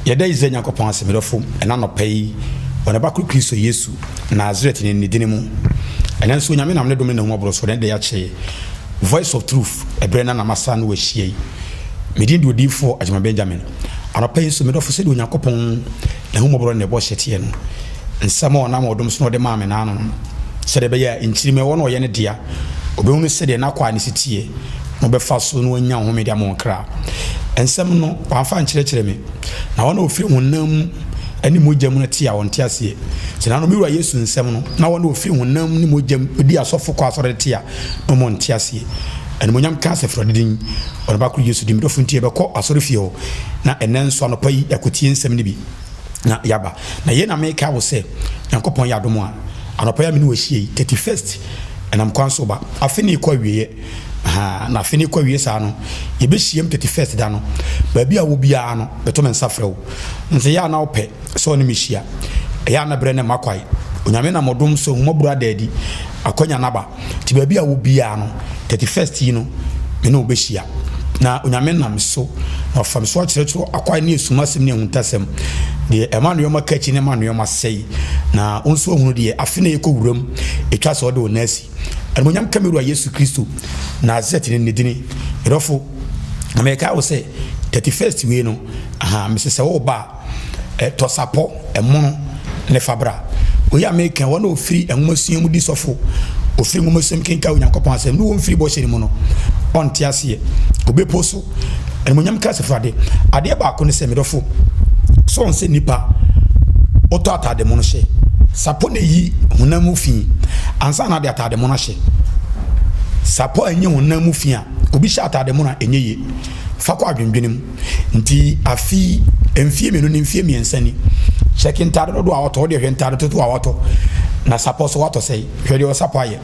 Yɛda Israel Nyankopɔn ase, me dɔfo, ɛna anɔpa yi, wɔ ne ba koro Kristo Yesu, Nasaret ne ne dini mu. Ɛnɛ nso, Onyame nam ne dom ne n'ahummɔborɔ so, ɔde ne dɛ akyɛ yɛ. Voice of Truth, ɛberɛ no na masa no ahyia yi. Me din de Odiyifoɔ Agyemang Benjamin. Anɔpa yi nso, me dɔfo, sɛdeɛ Onyankopɔn n'ahummɔborɔ ne ne bɔhyɛ teɛ no, nsɛm a ɔnam ɔdom so na ɔde maa me naano no, sɛdeɛ ɛbɛyɛ a nkyirimma ɛwɔ no ɔyɛ ne dea, ɔbɛhunu sɛdeɛ n'akwaa no si teɛ, na ɔbɛfa so na wanya ɔhome de ama wɔn kra. Nsɛm no, wamfa ankyerɛkyerɛ me, na wɔn a wɔfiri honam mu ne mogya mu no te a wɔnte aseɛ. Sɛ na no me wura Yesu nsɛm no, na wɔn a wɔfiri honam ne mogya mu di asɔfo kɔ asɔre te a na wɔnte aseɛ. Animuonyam ka asafo Awurade din, wɔ ne ba koro Yesu din. Me dɔfo nti yɛbɛkɔ asɔrefie hɔ, na ɛnnɛ nso anɔpa yi yɛakɔtie nsɛm no bi na yɛaba. Na yei na meka wo sɛ, Nyankopɔn yɛ adom a, anɔpa yi a me ne wo ahyia yi, 31st, ɛnam kwan so ba, afe no rekɔ awieɛ, ahaa, na afe no rekɔ awieɛ saa no, yɛbɛhyiam 31st da no, baabi a wɔ biara no, meto me nsa frɛ wo. Nso yɛ a na wopɛ sɛ ɔne me hyia, ɛyɛ a na berɛ no mma kwae. Onyame nam ɔdom so, ahummɔborɔ ada adi, akwanya no aba. Nti baabi a wɔ biara no, 31st yi no, me ne wo bɛhyia. Na Onyame nam so, na ɔfa me so akyerɛkyerɛ akwan ne esum asɛm ne ahuntasɛm, deɛ ɛma nnoɔma ka akyi ne ɛma nnoɔma sɛe, na wo nso ahunu deɛ afe na yɛkɔ wuram, ɛtwa sɛ ɔde wo nan asi. Animuonyam ka me Wura Yesu Kristo, Nasaret ne ne dini. Me dɔfo, na mekae wo sɛ, 31st wei no, aha, mese sɛ woreba a, Tɔ sapɔ, ɛmono, ne fa bra. Wei a meka yi, wɔn a wɔfiri nwomasua mu di sɔfo, wɔfiri nwomasua mu kenkan Onyankopɔn asɛm, ne wɔmfiri bɔhyɛ no mu no, ɔnte aseɛ. Ɔbɛpo so. Animuonyam ka asafo ade. Adeɛ baako ne sɛ, me dɔfo, sɛ wɔn sɛ nnipa, wotɔ atade mono hyɛ. Sapɔ na ɛyi honam mu fi ansa na ade atade mono ahyɛ. Sapɔ a ɛnyɛ honam mu fi a, obi hyɛ atade mono a, ɛnyɛ yie. Fa kɔ adwendwene mu. Nti afe yi, mfie mmienu ne mfie mmiɛnsa ni, kyɛke ntaade dodoɔ a watɔ, wodeɛ hwɛ ntaade dodoɔ a watɔ, na sapɔ so watɔ sɛe, hwɛ deɛ ɔsapɔ ayɛ.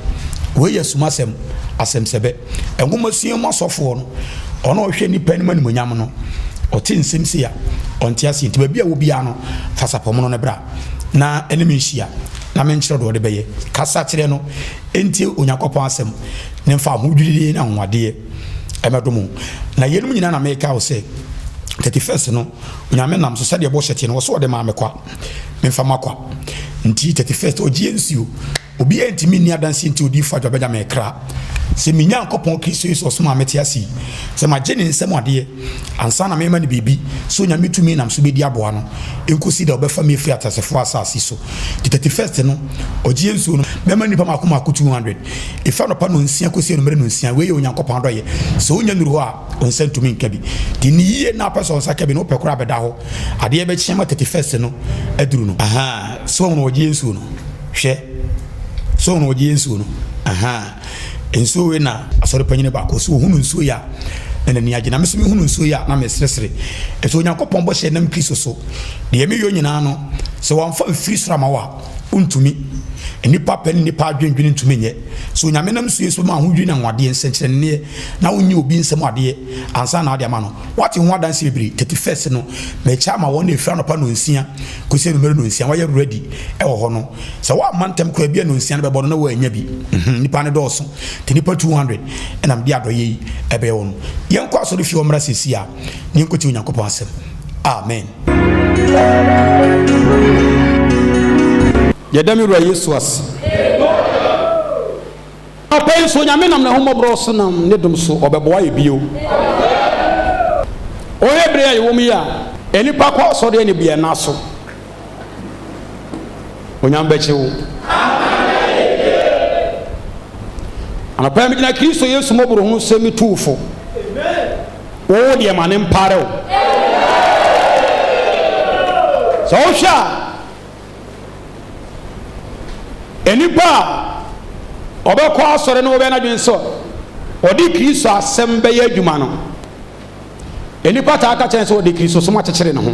Wei yɛ sumasɛm, asɛmsɛbɛ. Nwomasua mu asɔfoɔ no, ɔno a ɔhwɛ nnipa anim animuonyam no, ɔte nsɛm sei a, ɔnte aseɛ. Nti baabi a wɔ biara no, fa sapɔmono no bra na ɛne me nhyia na menkyerɛ deɛ ɔde bɛyɛ. Kasa kyerɛ no, ɛntie Onyankopɔn asɛm, ne mfa ahodwirie ne anwanwadeɛ ɛmɛdom wo. Na yeinom nyinaa na meka wo sɛ, 31st no, Onyame nam so sɛdeɛ bɔhyɛ teɛ no, ɔse ɔde maa me kwa, memfa ma kwa. Nti 31st, ɔgyeɛ nsuo, obiara ntumi nni adanseɛ nti odiyifoɔ adwo abɛgya me kra. Sɛ me Nyankopɔn Kristo Yesu ɔsom a mete ase yi, sɛ magye ne nsam adeɛ, ansa na mema no biribi, sɛ Onyame tumi nam so bɛdi aboa no, ɛnkɔsi da ɔbɛfa me afiri ateasefoɔ asase so. Nti 31st no, ɔgyeɛ nsuo no, mɛma nnipa mako mako 200. Efi anɔpa nnɔnsia kosi anwummere nnɔnsia. Wei yɛ Onyankopɔn adɔeɛ. Sɛ wonya nnuru hɔ a, wo nsa ntumi nka bi. Di no yie na wopɛ sɛ wo nsa ka bi no, wopɛ koraa bɛda hɔ. Adeɛ bɛkye ama 31st no aduru no. Ahaa, so woahunu ɔgyeɛ nsuo no? Hwɛ. So woahunu ɔgyeɛ nsuo no? Ahaa. Nsuo wei na asɔre panyini baako, so ɔhunu nsuo yi a, na n'ani agye. Na me nso mehunu nsuo yi a, na meseresere. Ɛsɛ Onyankopɔn bɔhyɛ nam Kristo so. Deɛ meyɔ nyinaa no, sɛ wɔamfa mfiri soro ama wo a, Wontumi. Nnipa pɛ ne nnipa adwendwene ntumi nyɛ. Sɛ Onyame nam sue so ma ahodwiri ne anwanwadeɛ, nsɛnkyerɛnneɛ, na wonnye obi nsam adeɛ ansa na ade ama no. Woate ho adanseɛ bebree. 31st no, mekyɛ ama wɔn a ɛfiri anɔpa nnɔnsia kɔsi anwummere nnɔnsia, wɔayɛ ready wɔ hɔ no. Sɛ woamma ntɛm koraa bi a nnɔnsia no bɛbɔ no na woannya bi. Mhm, nnipa no dɔɔso. Nti nnipa 200 na mede adɔeɛ yi ɛbɛyɛ wɔn. Yɛnkɔ asɔrefie hɔ mmra seesei a na yɛnkɔtie Onyankopɔn asɛm. Amen. Yɛda me Wura Yesu ase. Anɔpa yi nso, Onyame nam n'ahummɔborɔ so nam ne dom so ɔbɛboa yɛ bio. Wohwɛ bere a yɛwɔ mu yi a, nnipa kɔ asɔre anibianna so. Onyame bɛkye wo. Anɔpa yi megyina Kristo Yesu mmɔborɔhunu sɛ metu wo fo. Wo wo deɛ ma ne mpare wo. Sɛ wohwɛ a, nnipa a ɔbɛkɔ asɔre no wɔbɛyɛ n'adwene sɛ ɔde Kristo asɛm bɛyɛ adwuma no, nnipa taa ka kyerɛ sɛ ɔde Kristosom akyekyere ne ho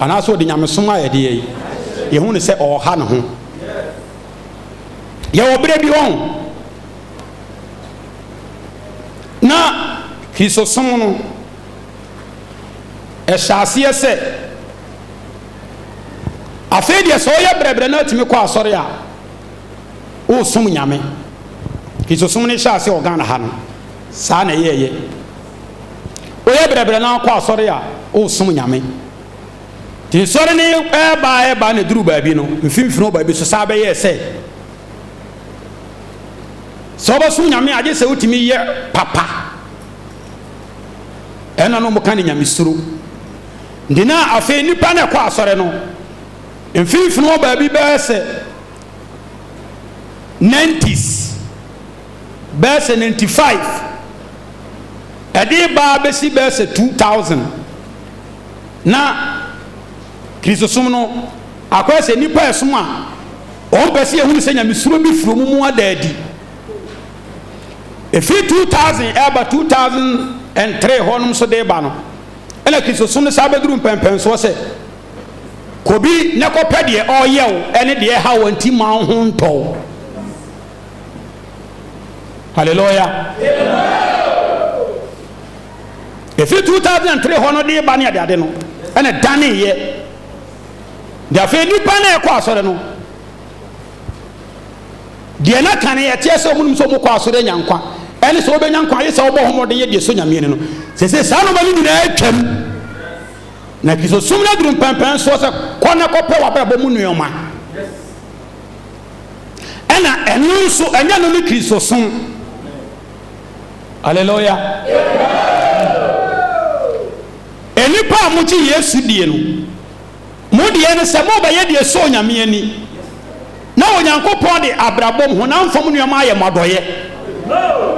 anaasɛ ɔde nyamesom ayɛ deɛ yi, yɛhu no sɛ ɔreha ne ho. Yɛwɔ berɛ bi hɔ Na Kristosom no, ɛhyɛ aseɛ sɛ, afei deɛ sɛ woyɛ brɛbrɛ na atumi kɔ asɔre a, woresom Nyame. Kristosom no hyɛ aseɛ wɔ Ghana ha no, saa na ɛyɛɛyɛ. Woyɛ brɛbrɛ na wokɔ asɔre a, woresom Nyame. Nti nsɔre no reba reba na ɛduruu baabi no, mfimfini hɔ baabi so saa bɛyɛɛ sɛ, sɛ wobɛsom Nyame a, gye sɛ wotumi yɛ papa. Ɛna no wɔka no nyamesuro. Nti na afei nnipa no ɛkɔ asɔre no, mfimfini hɔ baabi bɛyɛ sɛ 90s, bɛyɛ sɛ 95, ɛde ba bɛsi bɛyɛ sɛ 2000, na Kristosom no akɔyɛ sɛ nnipa ɛsom a wɔn pɛ sɛ yɛhunu sɛ nyamesuro bi firi wɔn mu ada adi. Ɛfiri 2000 ɛreba 2003 hɔnom so de ba no, ɛna Kristosom no saa bɛduru mpɛnpɛnsoɔ sɛ kɔ bi na kɔpɛ deɛ ɔreyɛ wo ɛne deɛ ɛha wo nti ma wo ho ntɔ wo. Hallelujah. Ɛfiri 2003 hɔ no de ba ne adeade no ɛna daneeɛ. De afei nnipa no ɛkɔ asɔre no, deɛ na kane ɛteɛ sɛ wɔnom sɛ wɔkɔ asɔre anya nkwa ɛne sɛ wobɛnya nkwa ayɛ sɛ wobɔ ho mmɔden yɛ deɛ ɛsɔ Nyame ani no, sese saa nnoɔma no nyinaa atwam. Na Kristosom no aduru mpɛnpɛn soɔ sɛ kɔ na kɔpɛ w'abrabɔ mu nnoɔma. Ɛna ɛno nso ɛnyɛ no ne Kristosom. Hallelujah. Nnipa a mogye Yesu die no, mo deɛ ne sɛ mobɛyɛ deɛ ɛsɔ Onyame ani, na Onyankopɔn de abrabɔ mu honam fam nneɛma ayɛ mo adɔeɛ.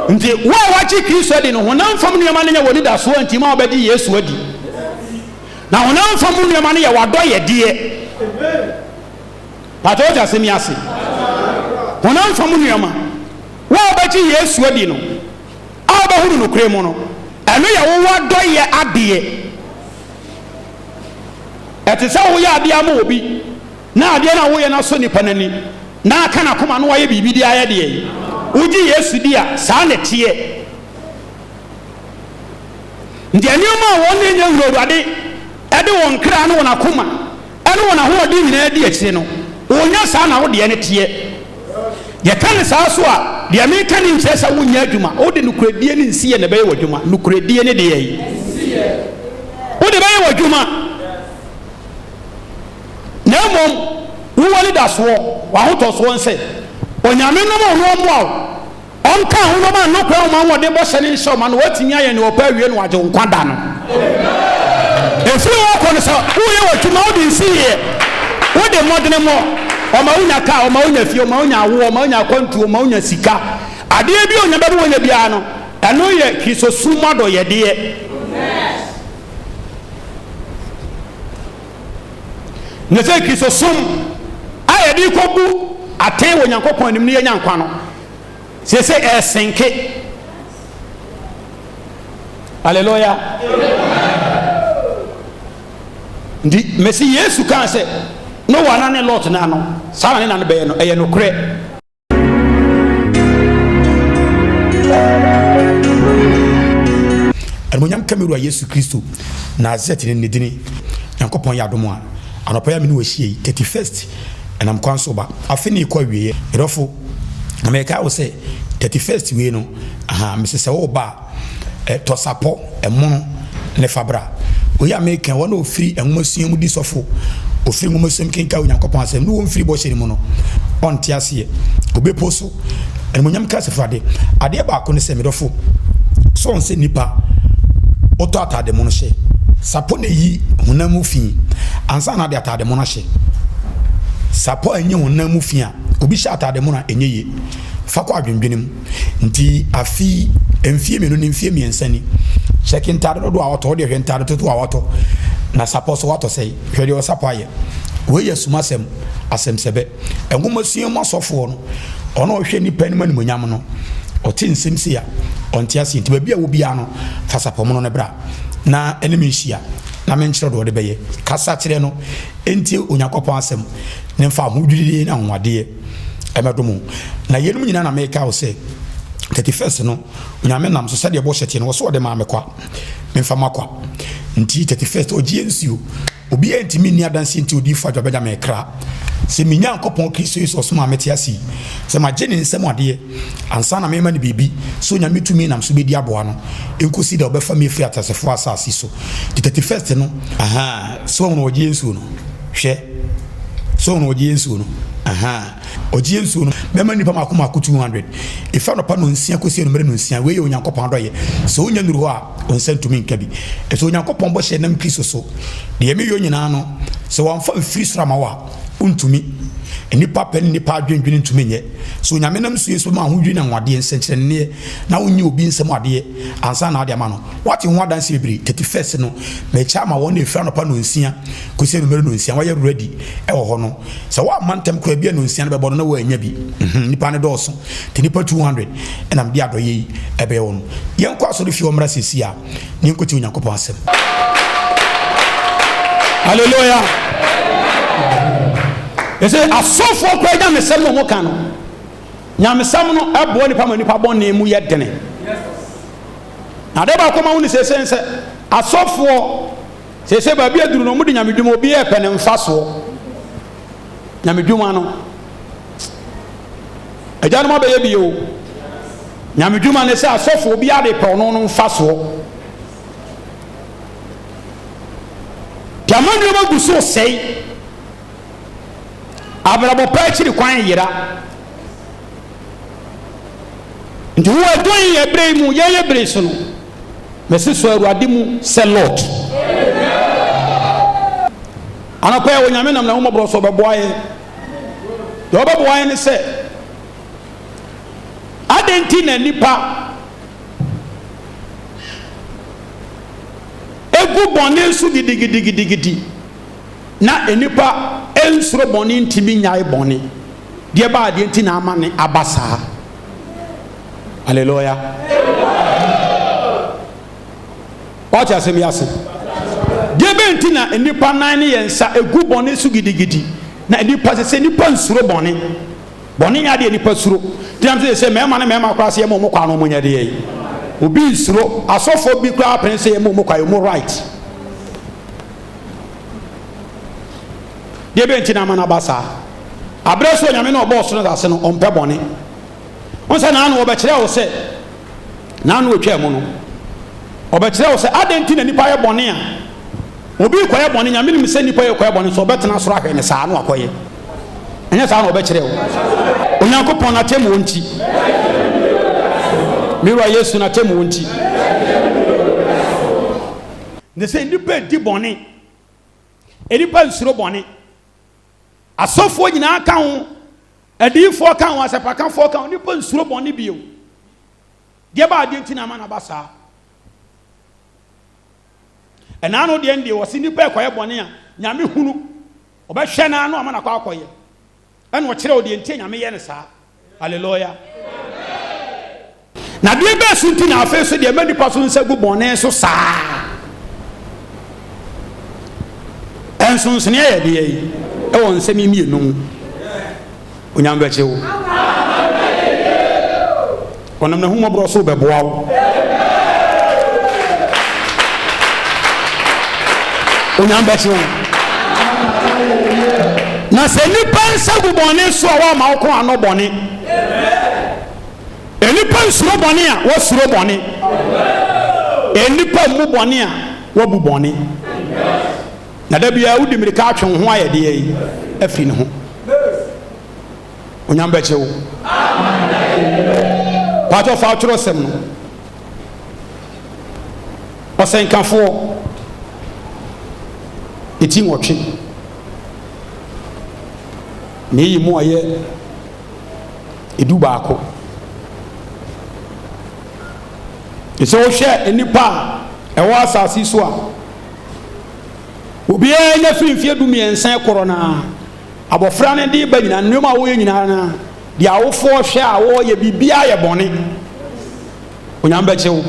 Nti, wo a woagye Kristo adi no, honam fam nneɛma no nyɛ w'anidasoɔ nti ma wobɛgye Yesu adi. Na honam fam nneɛma no yɛ w'adɔyɛdeɛ. Pakyɛ wote asɛm yi ase? Honam fam nneɛma, wo a wobɛgye Yesu adi no, a wobɛhu no nokorɛ mu no, ɛno yɛ wo w'adɔyɛ adeɛ. Ɛte sɛ woyɛ adeɛ ama obi na adeɛ no a woyɛ no asɔ nipa no ani na aka n'akoma na wayɛ biribi de ayɛ deɛ. Wogye Yesu di a, saa na ɛteɛ. Nti nneɛma a wɔn ne nyɛ wura Awurade de wɔn kra ne wɔn akoma ne wɔn ahoɔden nyinaa di akyire no, wɔnya saa na wo deɛ no teɛ. Yɛka no saa so a, deɛ meka no nkyerɛ sɛ wonyɛ adwuma. Wode nokorɛdie ne nsiyɛ na ɛbɛyɛ w'adwuma. Nokorɛdie ne deɛ yi. Wode bɛyɛ w'adwuma. Na mmom, wowɔ anidasoɔ, w'ahotɔsoɔ nsɛ Onyame nom wo na ɔmmoa wo. Ɔnka ho na ɔma no kwan ma wɔde bɔhyɛ no nhyɛ ɔma no watumi ayɛ nea ɔpɛ awie na wagye wo nkwa da no. Ɛfiri hɔ kɔ no sɛ woyɛ w'adwuma wode nsi yɛ, wode mmɔdene mmɔ, ɔma wonya kaa, ɔma wonya fie, ɔma wonya awoɔ, ɔma wonya akwantuo, ɔma wonya sika. Adeɛ bi a Onyame bɛma woanya biara no, ɛno yɛ Kristosom mu adɔyɛdeɛ. Na sɛ Kristosom a yɛde kɔbu atɛn wɔ Nyankopɔn anim no yɛnya nkwa no, Seesei ɛresenke. Hallelujah. Nti mesi Yesu kaa sɛ Noa na ne Lot na no saa na ne na no bɛyɛ no ɛyɛ nokorɛ. Animuonyam ka me wura Yesu Kristo Nasaret ne ne dini Nyankopɔn yɛ adom a anɔpa yi a me ne wo ahyia yi 31st ɛnam kwan so ba afe ne rekɔ awieɛ medɔfo Na mekae wo sɛ 31st wei no, aha, mese sɛ woba a, eh, tɔ sapɔ, ɛmono, ne fa bra. Wei a meka, wɔn a wɔfiri nwomasua mu di sɔfo, wɔfiri nwomasua mu kenkan Onyankopɔn asɛm, ne wɔmfiri bɔhyɛ no mu no, ɔnte aseɛ. Obepo so, animuonyam ka asafo ade. Adeɛ baako ne sɛ, medɔfo, sɛ ɔn sɛ nipa, wotɔ atade mono hyɛ, sapɔ na eyi honam mu fi, ansa na ade atade mono ahyɛ. Sapɔ a enyi honam mu fi a, Obi hyɛ atade mono a, ɛnyɛ yie. Fa kɔ adwendwene mu. Nti afe yi, mfie mmienu ni, mfie mmiɛnsa ni, kyɛke ntade dodoɔ a watɔ. Wodeɛ hwɛ ntade dodoɔ a watɔ. Na sapɔ so watɔ sɛe. Hwɛ deɛ ɔsapɔ ayɛ. Wei yɛ sumasɛm, asɛmsɛbɛ. Nwomasua mu asɔfoɔ no, ɔno a ɔhwɛ nnipa anim animuonyam no, ɔte nsɛm sei a, ɔnte aseɛ. Nti baabi a wɔ biara no, fa sapɔ mono no bra na ɛne me nhyia na menkyerɛ deɛ ɔde bɛyɛ. Kasa kyerɛ no, ɛntie Onyankopɔn asɛm. ne mfa ahodwirideɛ ne anwanwadeɛ ɛmɛdom wo. Na yeinom nyinaa na meka wo sɛ, 31st no, Onyame nam so sɛdeɛ bɔhyɛ teɛ no, wɔ so ɔde maa me kwa, memfa ma kwa. Nti 31st, ɔgyeɛ nsuo, obiara ntumi nni adanseɛ nti odiyifoɔ Adwoa Benjamin kra. Sɛ me Nyankopɔn Kristo Yesu ɔsom a mete ase yi, sɛ magye ne nsam adeɛ ansa na merema no biribi, sɛ Onyame tumi nam so bɛdi aboa no, ɛnkɔsi da ɔbɛfa me afiri ateasefoɔ asase so, the 31st no, ahaa, sɛ wahunu ɔgyeɛ nsuo no, hwɛ, sɛ wahunu ɔgyeɛ nsuo no, ahaa, ɔgyeɛ nsuo no, mɛma nnipa mako mako 200, ɛfiri anɔpa nonsia kɔsi anwummerɛ nonsia, wei yɛ Onyankopɔn adɔeɛ, sɛ wonya nnuru hɔ a, wo nsa ntumi nka bi. Ɛsɛ Onyankopɔn bɔhyɛ nam Kristo so. Deɛ meyɔ nyinaa no, sɛ wɔamfa mfiri soro ama wo a, wontumi. Nnipa pɛ ne nnipa adwendwene ntumi nyɛ. Sɛ Onyame nam so Yesu bɛma ahodwiri ne anwanwadeɛ, nsɛnkyerɛnneɛ, na wonnye obi nsam adeɛ ansa na ade ama no. Woate ho adanseɛ bebree. 31st no, mekyɛ ama wɔn na ɛfiri anɔpa nonsia kɔsi anwummere nonsia, wɔayɛ ready wɔ hɔ no. Sɛ woamma ntɛm koraa bi a nonsia no bɛbɔ no na woannya bi. Nnipa no dɔɔso. Nti nnipa 200 na mede adɔeɛ yi ɛbɛyɛ wɔn. Yɛnkɔ asɔrefie hɔ mmra seesei a na yɛnkɔtie Onyankopɔn asɛm. Hallelujah. Yɛsɛ asɔfoɔ koraa nyamesɛm na wɔka no. Nyamesɛm no ɛboa nipa ma nipa bɔne mu yɛ dene. Na adeɛ baako ma wo ne seesei sɛ asɔfoɔ seesei baabi aduru no wɔde nyamedwuma obi yɛ pɛ ne mfasoɔ. Nyamedwuma no Agyanom abɛyɛ bi o. Nyame dwuma ne sɛ asɔfo obiara de pɛ ɔno no mfasoɔ. Nti ama nneɛma gu so sɛe. Abrabɔ pa akyiri kwan yera. Nti wo adwan yɛ bere yi mu, yɛyɛ bere so no, mɛsi so Awurade mu sɛ Lot. Anɔpa yi Onyame nam n'ahummɔborɔ so ɔbɛboa yɛn. Deɛ ɔbɛboa yɛn ne sɛ, adɛn nti na nnipa egu bɔne so gidigidigidigidi na nnipa nsuro bɔne ntumi nnyae bɔne? Deɛ baa deɛ nti na ama ne aba saa? Hallelujah. Woate asɛm yi ase? Deɛ bɛn nti na nnipa nan ne yɛn nsa gu bɔne so gidigidi? Na nnipa sɛ sɛ nnipa nsuro bɔne. Bɔne nyɛ adeɛ nnipa suro. Nti nam sɛ sɛ mmarima ne mmarima koraa sɛ yɛma wɔn kwan no wɔn nyɛ deɛ yi. Obi nsuro. Asɔfoɔ bi koraa pene sɛ yɛma wɔn kwan, wɔn right. Deɛ bɛn nti na ama no aba saa? Aberɛ so Onyame na ɔbɔɔ soro ne asase no, ɔmpɛ bɔne. Wohu sɛ naano wɔbɛkyerɛ wo sɛ naano otwaa mu no, ɔbɛkyerɛ wo sɛ adɛn nti na nipa yɛ bɔne a obi rekɔyɛ bɔne, Nyame nim sɛ nipa yɛ kɔyɛ bɔne nso ɔbɛtena soro ahwɛ ne saa na wakɔyɛ. Ɛnyɛ saa na ɔbɛkyerɛ wo. Onyankopɔn n'atemmuo nti, me wura Yesu n'atemmuo nti. Ne sɛ nnipa di bɔne, nnipa nsuro bɔne, asɔfoɔ nyinaa ka ho. Adiyifoɔ ka ho, asɛpakafoɔ ka ho, nnipa nsuro bɔne bio. Deɛ ba adeɛ nti na ama no aba saa. Ɛnaa no deɛ deɛ wɔse nnipa ɛkɔyɛ bɔne a, Nyame hunu, ɔbɛhwɛ no ano ama no akɔ akɔyɛ. Ɛna ɔkyerɛ wo deɛ nti a Nyame yɛ no saa. Hallelujah. Na deɛ bɛn so nti na afei so deɛ ɛma nnipa so nsa gu bɔne so saa? Nsonsonoeɛ yɛ deɛ yi ɛwɔ nsɛm yi mmienu mu. Onyame bɛkye wo. Ɔnam n'ahummɔborɔ so bɛboa wo. Onyame bɛkye wo. Na sɛ nnipa nsa gu bɔne so a wɔama wo kɔn ano bɔne. Nnipa nsuro bɔne a, wɔsuro bɔne. Nnipa mmu bɔne a, wɔbu bɔne. Na da biara wodi mmirika atwe wo ho ayɛ deɛ yi afiri ne ho. Onyame bɛkye wo. Paatɔ fa atwerɛsɛm no. Ɔsɛnkafoɔ eti nwɔtwe. Na eyi mu ayɛ 11. Sɛ wohwɛ nnipa a ɛwɔ asase so a, obiara nya firi mfeɛ 13 korɔ no a, abɔfra no de ba nyinaa, nneɛma a wɔyɛ nyinaa no, deɛ awofoɔ hwɛ a wɔyɛ biribiara yɛ bɔne. Onyame bɛkye wo.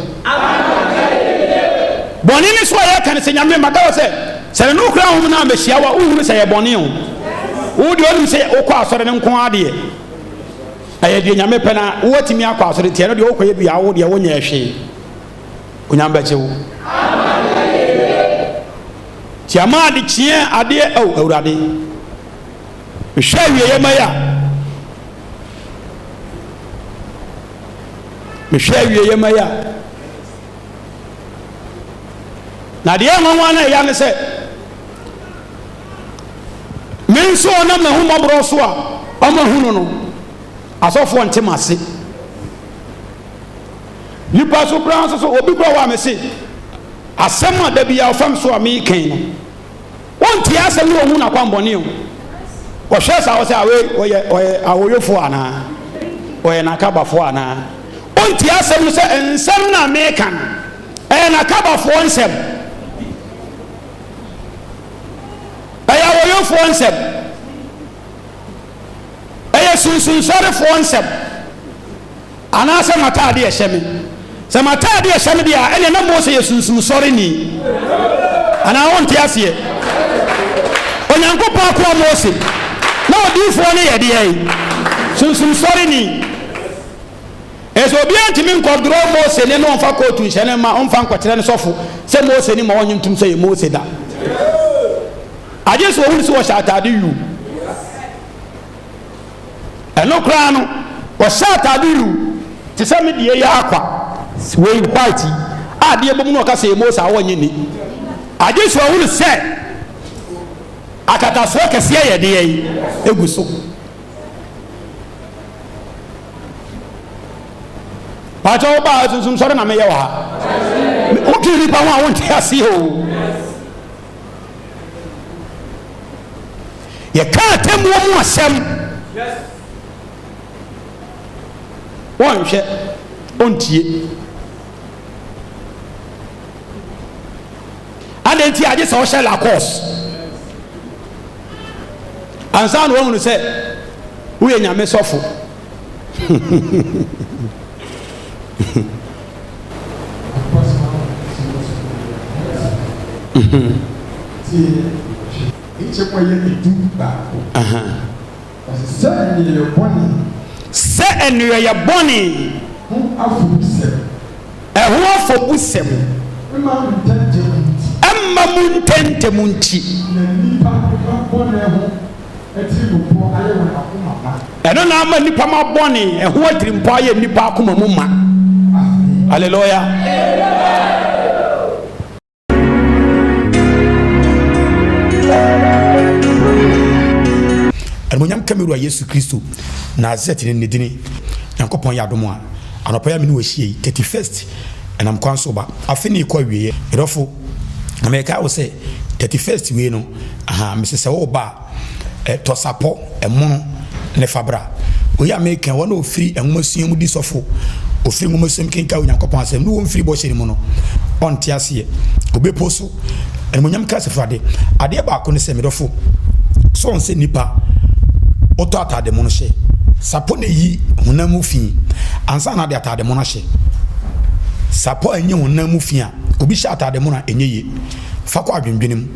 Bɔne ne so a yɛka no sɛ Nyame maka wɔ sɛ sɛ ne no kura hom no ambɛhyia wo a wohunu sɛ yɛ bɔne o. Wo deɛ wonim sɛ wokɔ asɔre no nko ara deɛ ɛyɛ deɛ Nyame pɛ na woatumi akɔ asɔre nti ɛno deɛ wokɔyɛ bi a wo deɛ wonyɛ hwee. Onyame bɛkye wo. Nti ama adekyeɛ adeɛ o Awurade. Mehwɛ awieeɛ ma yi a, mehwɛ awieeɛ ma yi a, na deɛ nwanwa no ɛya ne sɛ, me nso ɔnam n'ahummɔborɔ so a ɔmahunu no, asɔfoɔ nte m'ase. Nipa so koraa nso so, obi koraa wɔ a mese, asɛm a da biara ɔfam so a meekɛn no, Wontie asɛm no wɔhu n'akwammɔne o. Wɔhwɛ saa wɔ sɛ awe ɔyɛ ɔyɛ awoyofoɔ anaa ɔyɛ n'akabafoɔ anaa. Wontie asɛm no sɛ nsɛm no a meka no ɛyɛ n'akabafoɔ nsɛm, ɛyɛ awoyofoɔ nsɛm, ɛyɛ sunsunsɔrefoɔ nsɛm. Anaasɛ m'ataade a ɛhyɛ me. Sɛ m'ataade a ɛhyɛ me deɛ a, ɛnneɛ na Mose yɛ sunsum sɔreni. Anaa wonte aseɛ? Onyankopɔn akoa Mose, na odiyifoɔ no yɛ deɛn? Sunsum sɔreni. Ɛyɛ sɛ obiara ntumi nkɔdorɔ Mose ne no ɔmfa kootu nhyɛ ne ma ɔmfa nkɔkyerɛ ne sɔfo sɛ Mose ni ma ɔnye ntom sɛ yɛ Mose da. Agye sɛ ɔhunu sɛ wɔhyɛ ataade yuu. Ɛno koraa no, ɔhyɛ ataade yuu te sɛ me deɛ yi ara kwa, wei white yi, a adeɛ bɔ mu na ɔka sɛ ɛyɛ Mose a ɔnnye nni. Agye sɛ ɔhunu sɛ akatasoɔ kɛseɛ yɛ deɛ yi egu so. Pakyɛ wo baa sunsum sɔre na meyɛ wɔ ha. Wotwe nipa ho a wonte aseɛ o. Yɛka atemmuo mu asɛm. Wɔnhwɛ, ɔntie. Adɛn nti agye sɛ ɔhyɛ Lacoste ansa na wahunu sɛ woyɛ nyame sɔfo? Sɛ nneyɔeɛ bɔne. Ɛho afɔbusɛm. Mma mu ntɛmntɛm nti. Ɛno na ama nnipa ma bɔne ɛho atirimpɔ ayɛ nnipa akoma mu ma. Hallelujah. Animuonyam ka me wura Yesu Kristo Nasaret ne ne dini. Nyankopɔn yɛ adom a, anɔpa yi a me ne wo ahyia yi, 31st, ɛnam kwan so ba. Afe ne rekɔ awieɛ. Medɔfo, na mekae wo sɛ 31st wei no, aha, mese sɛ woreba a, Tɔ sapɔ, ɛmono, ne fa bra. Wei a meka yi, wɔn a wɔfiri nwomasua mu di sɔfo, wɔfiri nwomasua mu kenkan Onyankopɔn asɛm, ne wɔmfiri bɔhyɛ no mu no, ɔnte aseɛ. Ɔbɛpo so. Animuonyam ka asafo ade. Adeɛ baako ne sɛ, me dɔfo, sɛ ɔn sɛ nipa wotɔ ataade mono hyɛ. Sapɔ na ɛyi honam mu fi ansa na ade ataade mono ahyɛ. Sapɔ a ɛnyɛ honam mu fi a, obi hyɛ ataade mono a ɛnyɛ yie. Fa kɔ adwendwene mu.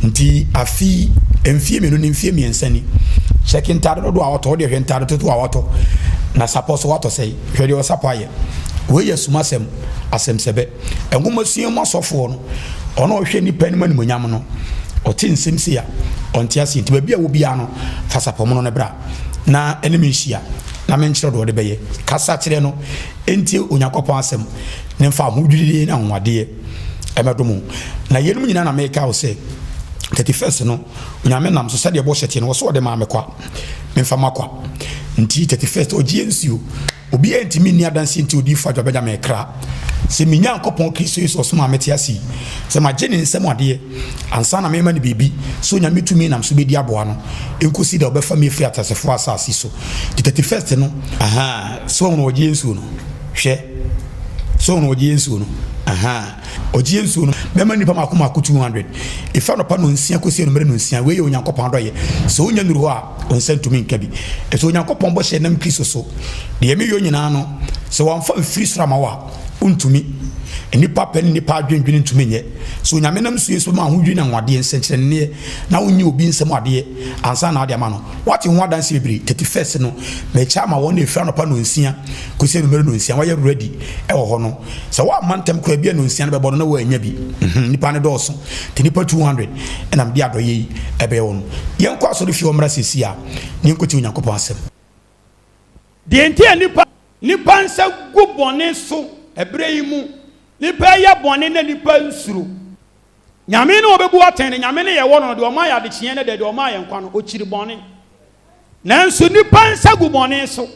Nti afe yi, mfie mmienu ni, mfie mmiɛnsa ni, kyɛke ntaade dodoɔ a watɔ, wodeɛ hwɛ ntaade dodoɔ a watɔ, na sapɔ so watɔ sɛe, hwɛ deɛ ɔsapɔ ayɛ. Wei yɛ sumasɛm, asɛmsɛbɛ. Nwomasua mu asɔfoɔ no, ɔno a ɔhwɛ nnipa anim animuonyam no, ɔte nsɛm sei a, ɔnte aseɛ. Nti baabi a wɔ biara no, fa sapɔmono no bra na ɛne me nhyia na menkyerɛ deɛ ɔde bɛyɛ. Kasa kyerɛ no, ɛntie Onyankopɔn asɛm, ne mfa ahodwirideɛ ne anwanwadeɛ ɛmɛdom wo. Na yeinom nyinaa na meka wo sɛ, 31st no, Onyame nam so sɛdeɛ bɔhyɛ teɛ no, wɔ so ɔde maa me kwa, memfa ma kwa. Nti 31st, ɔgyeɛ nsuo, obiara ntumi nni adanseɛ nti odiyifoɔ Adwoa Benjamin kra, sɛ me Nyankopɔn Kristo Yesu ɔsom a mete ase yi, sɛ magye ne nsam adeɛ, ansa na mema no biribi, sɛ Onyame tumi nam so bɛdi aboa no, ɛnkɔsi da ɔbɛfa me afiri ateasefoɔ asase so. Nti 31st no, ahaa, sɛ wahunu ɔgyeɛ nsuo no, hwɛ. So ɔno ɔgyeɛ nsuo no? Ahaa. Ɔgyeɛ nsuo no, mɛma nnipa mako mako 200. Ɛfiri anɔpa nonsia kɔsi anumere nonsia. Wei yɛ Onyankopɔn adɔeɛ. Sɛ wonya nnuru hɔ a, wo nsa ntumi nka bi. Ɛsɛ Onyankopɔn bɔhyɛ nam Kristo so. Deɛ meyɔ nyinaa no, sɛ wamfa mfiri soro ama wo a, wontumi. Nnipa pɛ ne nnipa adwendwene ntumi nyɛ. So Onyame nam sue so ma ahodwiri ne anwanwadeɛ, nsɛnkyerɛnneɛ, na wonnye obi nsam adeɛ ansa na ade ama no? Woate ho adanseɛ bebree. 31st no, mekyɛ ama wɔn a ɛfiri anɔpa nnɔnsia kɔsi anwummere nnɔnsia, wɔayɛ ready wɔ hɔ no. Sɛ woamma ntɛm koraa bi a nnɔnsia no bɛbɔ no na woannya bi. Mhm, nnipa no dɔɔso. Nti nnipa 200 na mede adɔeɛ yi ɛbɛyɛ wɔn. Yɛnkɔ asɔrefie hɔ mmra seesei a na yɛnkɔtie Onyankopɔn asɛm. Deɛ nti a nnipa. Nnipa nsa gu bɔne so ɛberɛ yi mu. Nnipa yɛ bɔne na nnipa nsuro. Nyame ne ɔbɛbu atɛn no, Nyame ne yɛwɔ no no, deɛ ɔma yɛ adekyeɛ ne deɛ deɛ ɔma yɛ nkwa no, ɔkyiri bɔne. Nanso nnipa nsa gu bɔne so.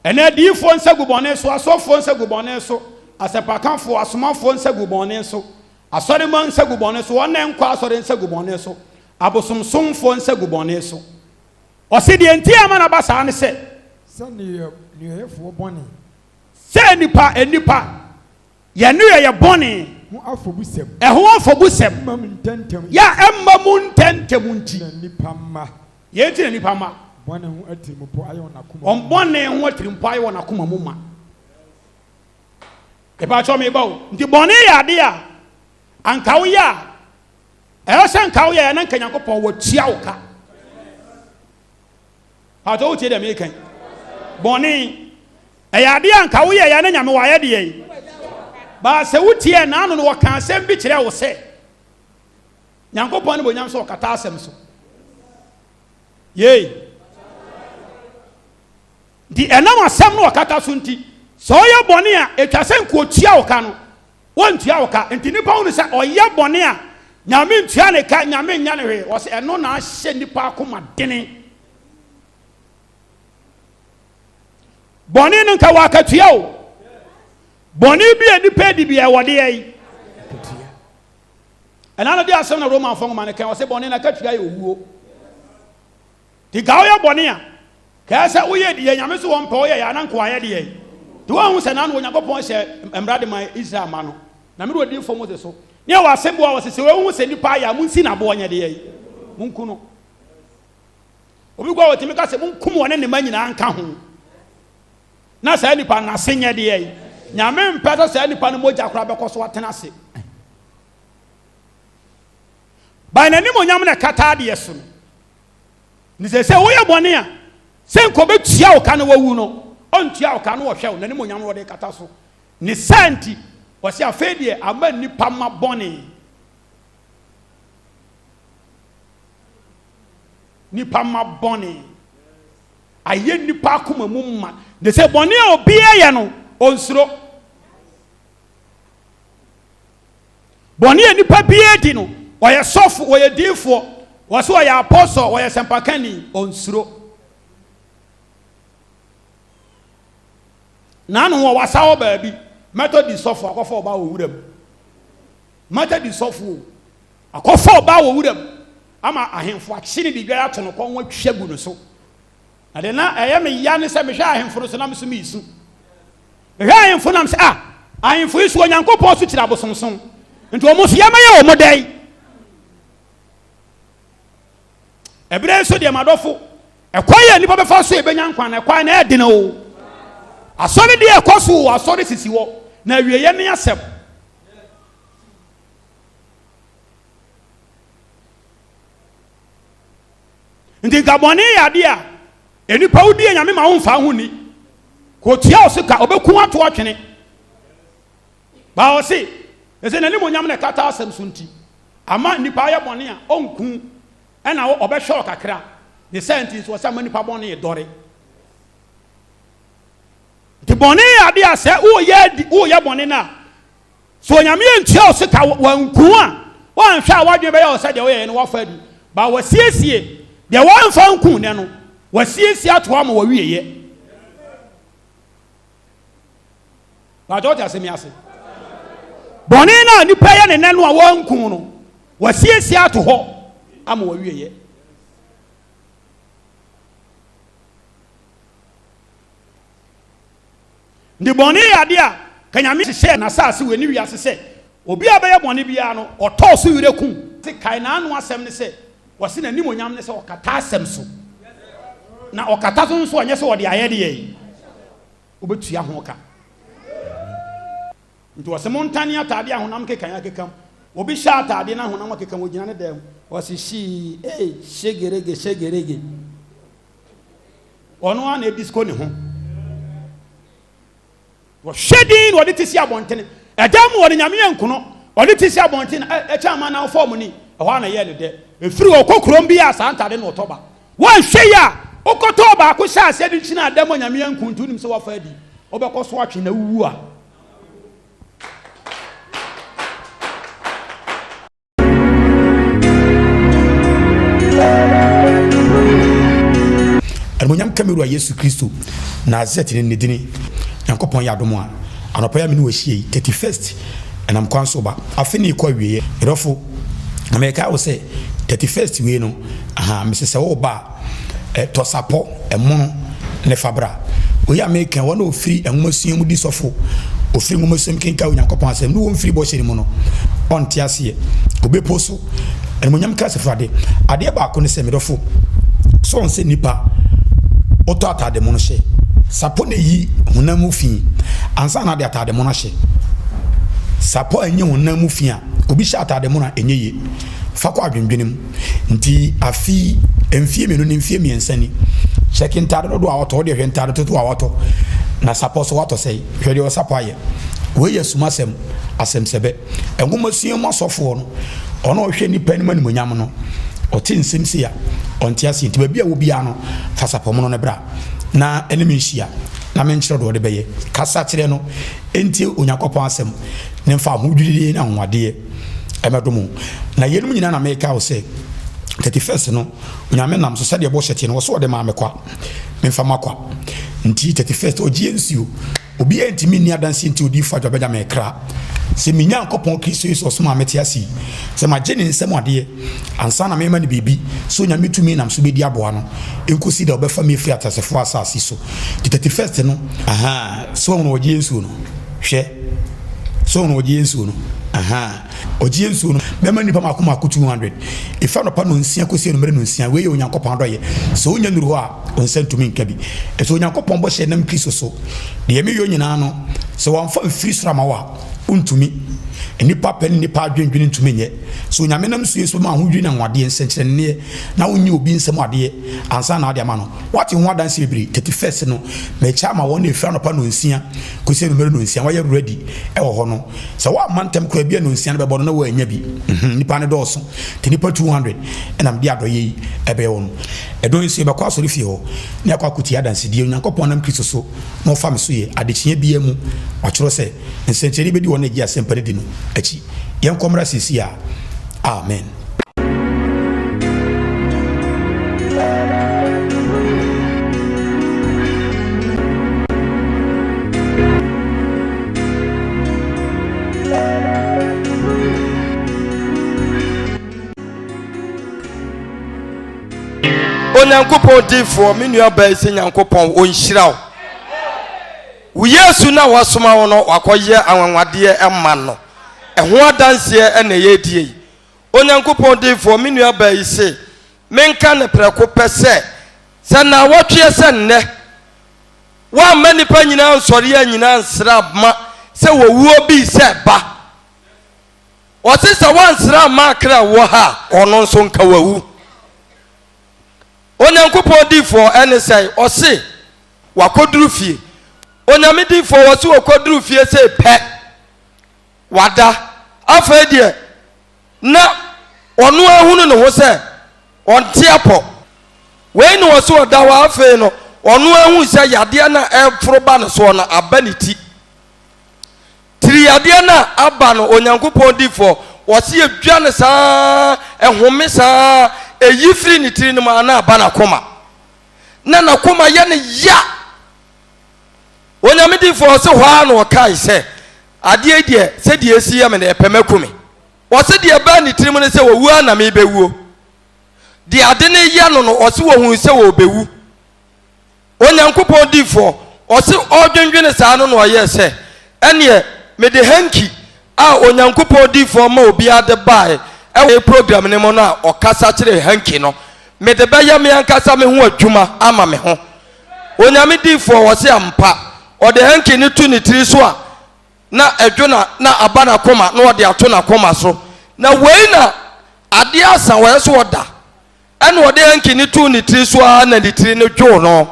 Ɛnɛ adiyifoɔ nsa gu bɔne so, asɔfoɔ nsa gu bɔne so, asɛmpakafoɔ, asomafoɔ nsa gu bɔne so, asɔremma nsa gu bɔne so, wɔn a ɛnkɔ asɔre nsa gu bɔne so, abosomsomfoɔ nsa gu bɔne so. Ɔse deɛ nti a ama no aba saa ne sɛ. Sɛ nneyɔeɛfoɔ bɔne. Sɛ nnipa, nnipa, yɛn nneyɔeɛ bɔne. Ho afɔbusɛm. Ɛho afɔbusɛm. Mma mu ntɛmntɛm. Yɛ a ɛmma mu ntɛmntɛm nti. Na nnipa mma. Yei nti na nnipa mma. Bɔne ho atirimpɔ ayɛ wɔn akoma mu ma. Wɔn bɔne ho atirimpɔ ayɛ wɔn akoma mu ma. Mepakyɛw meba o. Nti bɔne yɛ adeɛ a anka woyɛ a Ɛyɛ sɛ nka woyɛɛ na nka Nyankopɔn watua wo ka. Paatɔ wotie deɛ meka yi? Bɔne ɛyɛ adeɛ a nka woyɛɛ na Nyame wayɛ deɛ yi. Baa sɛ wotiɛ n'ano no wɔka asɛm bi kyerɛ wo sɛ Nyankopɔn ne bonyam sɛ ɔkata asɛm so. Yei. Nti ɛnam asɛm no ɔkata so nti sɛ ɔyɛ bɔne a ɛtwa sɛ nka ɔtua wo ka no Wɔntua wo ka. Nti nipa hunu sɛ ɔyɛ bɔne a, Nyame ntua ne ka, Nyame nyɛ no hwee. Ɔse ɛno na ahyɛ nipa akoma dene. Bɔne no nka wɔ akatua o. Bɔne bi a nipa adi bi a ɛwɔ deɛ yi. Akatua. Ɛna no de asɛm na Romanfoɔ nwoma no kan, ɔse bɔne no akatua yɛ owuo. Nti nka woyɛ bɔne a, kɛɛ sɛ woyɛ deɛ Nyame so wɔmpɛ woyɛ yɛ a na nka wayɛ deɛ. Nti woanhu sɛ naano Onyankopɔn hyɛ mmara de ma Israel mma no, na mede odiyifoɔ Mose so, ne ɛwɔ asɛm bi wɔ hɔ a wɔse sɛ wɔhu sɛ nipa ayɛ a monsi no aboɔ nyɛ deɛ, monku no. Obi kɔ a wɔtumi ka sɛ monkum wɔne ne mma nyinaa nka ho. Na saa nipa no n'ase nyɛ deɛ. Nyame mpɛ sɛ saa nipa no mogya koraa bɛkɔ so atena ase. By n'animuonyam na ɛkata adeɛ so no. Ne sɛ sɛ woyɛ bɔne a, sɛ nka ɔbɛtua wo ka na wawu no, ɔntua wo ka na ɔhwɛ wo, n'animuonyam na ɔde kata so. Ne saa nti, ɔse afei deɛ ama nnipa mma bɔne. Nnipa mma bɔne. Ayɛ nnipa akoma mu ma. Ne sɛ bɔne a obiara yɛ no, ɔnsuro. Bɔne a nipa biara di no, ɔyɛ sɔfo, ɔyɛ diifoɔ, wɔse ɔyɛ apɔsɔ, ɔyɛ sɛmpakani, ɔnsuro. N'ano wɔ wasa hɔ baabi, Methodist sɔfo akɔfa ɔbaa wɔ wuram. Methodist sɔfo o, akɔfa ɔbaa wɔ wuram ama ahemfo akye ne de dwan ato no kɔn atwa gu no so. Na deɛ na ɛyɛ me ya ne sɛ mehwɛ ahemfo no so na me so meresu. Mehwɛ ahemfo nam sɛ, ah, ahemfo yi so Onyankopɔn so kyerɛ abosomsom. Nti wɔn nso yɛmɛyɛ wɔn dɛn? Ɛberɛ nso deɛ madɔfo, ɛkwan yɛ nnipa bɛfa so ɛbɛnya nkwa no, ɛkwan no ɛdene o. Asɔre deɛ ɛkɔ so o, asɔre sisi hɔ, na awieɛ ne asɛm. Nti nka bɔne yɛ adeɛ a nnipa wodi a Nyame ma wo mfa ho nni. Ka otua wo so ka, ɔbɛku ato atwene. Baa ɔse, ɛsɛ n'animuonyam na ɛkata asɛm so nti, ama nnipa ayɛ bɔne a ɔnku ɛna ɔbɛhwɛ wo kakra. Ne saa nti nso ɔsɛ ama nnipa bɔne dɔre. Nti bɔne yɛ adeɛ a sɛ woyɛ bɔne no a, So Onyame antua wo sika, wanku wo a, woanhwɛ a w'adwene bɛyɛ wo sɛ deɛ woyɛeɛ no woafa adi. But wasiesie deɛ wamfa anku nnɛ no, wasiesie ato hɔ ama wawieɛ. But wote asɛm yi ase? Bɔne no a nipa yɛ ne nnɛ no a wanku no, wasiesie ato hɔ ama wawieɛ. Nti bɔne yɛ adeɛ a ka Nyame hyehyɛɛ n'asaase wei ne wiase sɛ obi a ɔbɛyɛ bɔne biara no ɔtɔɔ so werɛ kum. Se kae n'ano asɛm ne sɛ ɔse n'animuonyam ne sɛ ɔkata asɛm so na ɔkata so nso ɔnyɛ sɛ ɔde ayɛ deɛ yi wobɛtua ho ka. Nti ɔse montane ataadeɛ a honam kekae akeka mu. Obi hyɛ ataadeɛ na honam akeka mu, ogyina ne dan mu, ɔse hyii ei shegerege shegerege. Ɔno ara na ɛdisko ne ho. Wɔhwɛ din na ɔde te si abɔntene. Ɛdan mu wɔde nyame yɛ nkono. Ɔde te si abɔntene ɛkyɛn ama na fɔm ni. Ɛhɔ ara na ɛyɛɛ no dɛ. Ɛfiri hɔ ɔkɔ kurom bi a saa ntaade na ɔtɔ ba. Woanhwɛ yie a, wokɔtɔɔ baako hyɛɛ aseɛ de kyinaa dan mu a nyame anku nti wonim sɛ woafa adi. Wobɛkɔ so atwe na wowu a. Animuonyam ka me wura Yesu Kristo Nasaret ne ne dini. Nyankopɔn yɛ adom a, anɔpa yi a me ne wo ahyia yi, 31st, ɛnam kwan so ba. Afe no rekɔ awieɛ. Me dɔfo, na merekae wo sɛ, 31st wei no, aha, mese sɛ woreba a, Tɔ sapɔ, ɛmono, ne fa bra. Wei a mereka yi, wɔn a wɔfiri nwomasua mu di sɔfo, wɔfiri nwomasua mu kenkan Onyankopɔn asɛm, ne wɔmfiri bɔhyɛ no mu no, ɔnte aseɛ. Ɔbɛpo so. Animuonyam nka Asafo Awurade. Adeɛ baako ne sɛ, me dɔfo, sɛ wɔn sɛ nnipa, wotɔ ataade mono hyɛ. Sapɔ na ɛyi honam mu fi ansa na ade ataade mono ahyɛ. Sapɔ a ɛnyɛ honam mu fi a, obi hyɛ ataade mono a, ɛnyɛ yie. Fa kɔ adwendwene mu. Nti afe yi, mfie mmienu ni, mfie mmiɛnsa ni, kyɛke ntaade dodoɔ a watɔ, wodeɛ hwɛ ntaade dodoɔ a watɔ, na sapɔ so watɔ sɛe, hwɛ deɛ ɔsapɔ ayɛ. Wei yɛ sumasɛm, asɛmsɛbɛ. Nwomasua mu asɔfoɔ no, ɔno a ɔhwɛ nnipa anim animuonyam no, ɔte nsɛm sei a, ɔnte aseɛ. Nti baabi a wɔ biara no, fa sapɔ mono no bra na ɛne me nhyia na menkyerɛ deɛ ɔde bɛyɛ. Kasa kyerɛ no, ɛntie Onyankopɔn asɛm, ne mfa ahodwirie ne anwanwadeɛ. ɛmɛdom wo. Na yeinom nyinaa na meka wo sɛ, 31st no, Onyame nam so sɛdeɛ bɔhyɛ teɛ no, wɔ so ɔde maa me kwa, memfa ma kwa. Nti 31st, ɔgyeɛ nsuo, obiara ntumi nni adanseɛ nti odiyifoɔ Adwoa Benjamin kra, sɛ me Nyankopɔn Kristo Yesu ɔsom a mete ase yi, sɛ magye ne nsam adeɛ, ansa na mema no biribi, sɛ Onyame tumi nam so bɛdi aboa no, ɛnkɔsi da ɔbɛfa me afiri ateasefoɔ asase so. Nti 31st no, ahaa, sɛ wahunu ɔgyeɛ nsuo no, hwɛ. So ɔno ɔgyeɛ nsuo no? Ahaa. Ɔgyeɛ nsuo no, mɛma nnipa mako mako 200. Ɛfiri anɔpa nonsia kɔsi anumere nonsia. Wei yɛ Onyankopɔn adɔeɛ. Sɛ wonya nnuru hɔ a, wo nsa ntumi nka bi. Ɛsɛ Onyankopɔn bɔhyɛ nam Kristo so. Deɛ meyɔ nyinaa no, sɛ wɔamfa mfiri soro ama wo a, wontumi. Nnipa pɛ ne nnipa adwendwene ntumi nyɛ. Sɛ Onyame nam nsuo so ma ahodwiri ne anwanwadeɛ, nsɛnkyerɛnneɛ, na wonnye obi nsam adeɛ ansa na ade ama no. Woate ho adanseɛ bebree. 31st no, mekyɛ ama wɔn ɛfiri anɔpa nonsia kɔsi anwummere nonsia wɔayɛ ready wɔ hɔ no sɛ woamma ntɛm koraa bi a nonsia no bɛbɔ no na woannya bi mhm, nnipa no dɔɔso nti nnipa 200 ɛna mede adɔyɛ yi ɛbɛyɛ wɔn ɛdɔn yi so yɛbɛkɔ asɔre fie hɔ ne akɔ akɔtie adansedie Onyankopɔn nam Kristo so na ɔfa me so yɛ adekyeɛ biara mu watwerɛ sɛ nsɛnkyerɛnne bɛdi wɔn a ɛgye asɛmpa no di no akyi yɛnkɔ mmra seesei a amen. Onyankopɔn difoɔ me nua baa yi sɛ Nyankopɔn ɔnhyira wo. Wo Yesu no a wasoma wo no wakɔyɛ anwanwadeɛ ma no. Ɛho adanseɛ na yɛredie yi. Onyankopɔn difoɔ me nua baa yi se menka no prɛko pɛ sɛ, sɛ naawɔtweɛ sɛ nnɛ woamma nnipa nyinaa ansɔre annyina ansra ma sɛ wɔwuo bi sɛ ba. Ɔse sɛ woansra amma akra wɔ ha a, ɔno nso nka wawu. Onyankopɔn difoɔ ɛne sɛn? Ɔse wakɔduru fie. Onyame difoɔ wɔse wɔkɔduru fie sei pɛ, wada. Afei deɛ na ɔno ara hunu ne ho sɛ ɔnte apɔ. Wei na ɔse ɔda hɔ afei no ɔno ara hu sɛ yadeɛ no a ɛreforo ba ne soɔ no aba ne ti. Tiri yadeɛ no a aba no Onyankopɔn difoɔ ɔse ɛdwa no saa ɛhome saa ɛyi firi ne tiri no mu a na aba n'akoma na n'akoma yɛ no ya. Onyame difoɔ ɔse hɔ ara na ɔkae sɛ adeɛ yi deɛ sɛdeɛ ɛsi yɛ me no ɛpɛ maku me. Ɔse deɛ ɛbaa ne tirim ne sɛ owuo ara na merebɛwuo. Deɛ ade no reyɛ no no ɔse ɔhuu sɛ ɔrebɛwu. Onyankopɔn difoɔ, ɔse ɔredwendwene saa no na ɔyɛɛ sɛ, ɛneɛ mede hanky a Onyankopɔn difoɔ ma obiara de baeɛ ɛwɔ program no mu no a ɔkasa kyerɛɛ hanky no, mede bɛyɛ me ankasa me ho adwuma ama me ho. Onyame difoɔ, ɔse ampa, ɔde hanky no to ne tiri so a, Na ɛdwo na na aba n'akoma na ɔde ato n'akoma so. Na wei na adeɛ asa wɔyɛ so ɔda. Ɛna ɔde hanky no too ne tiri so ara na ne tiri no dwoo no.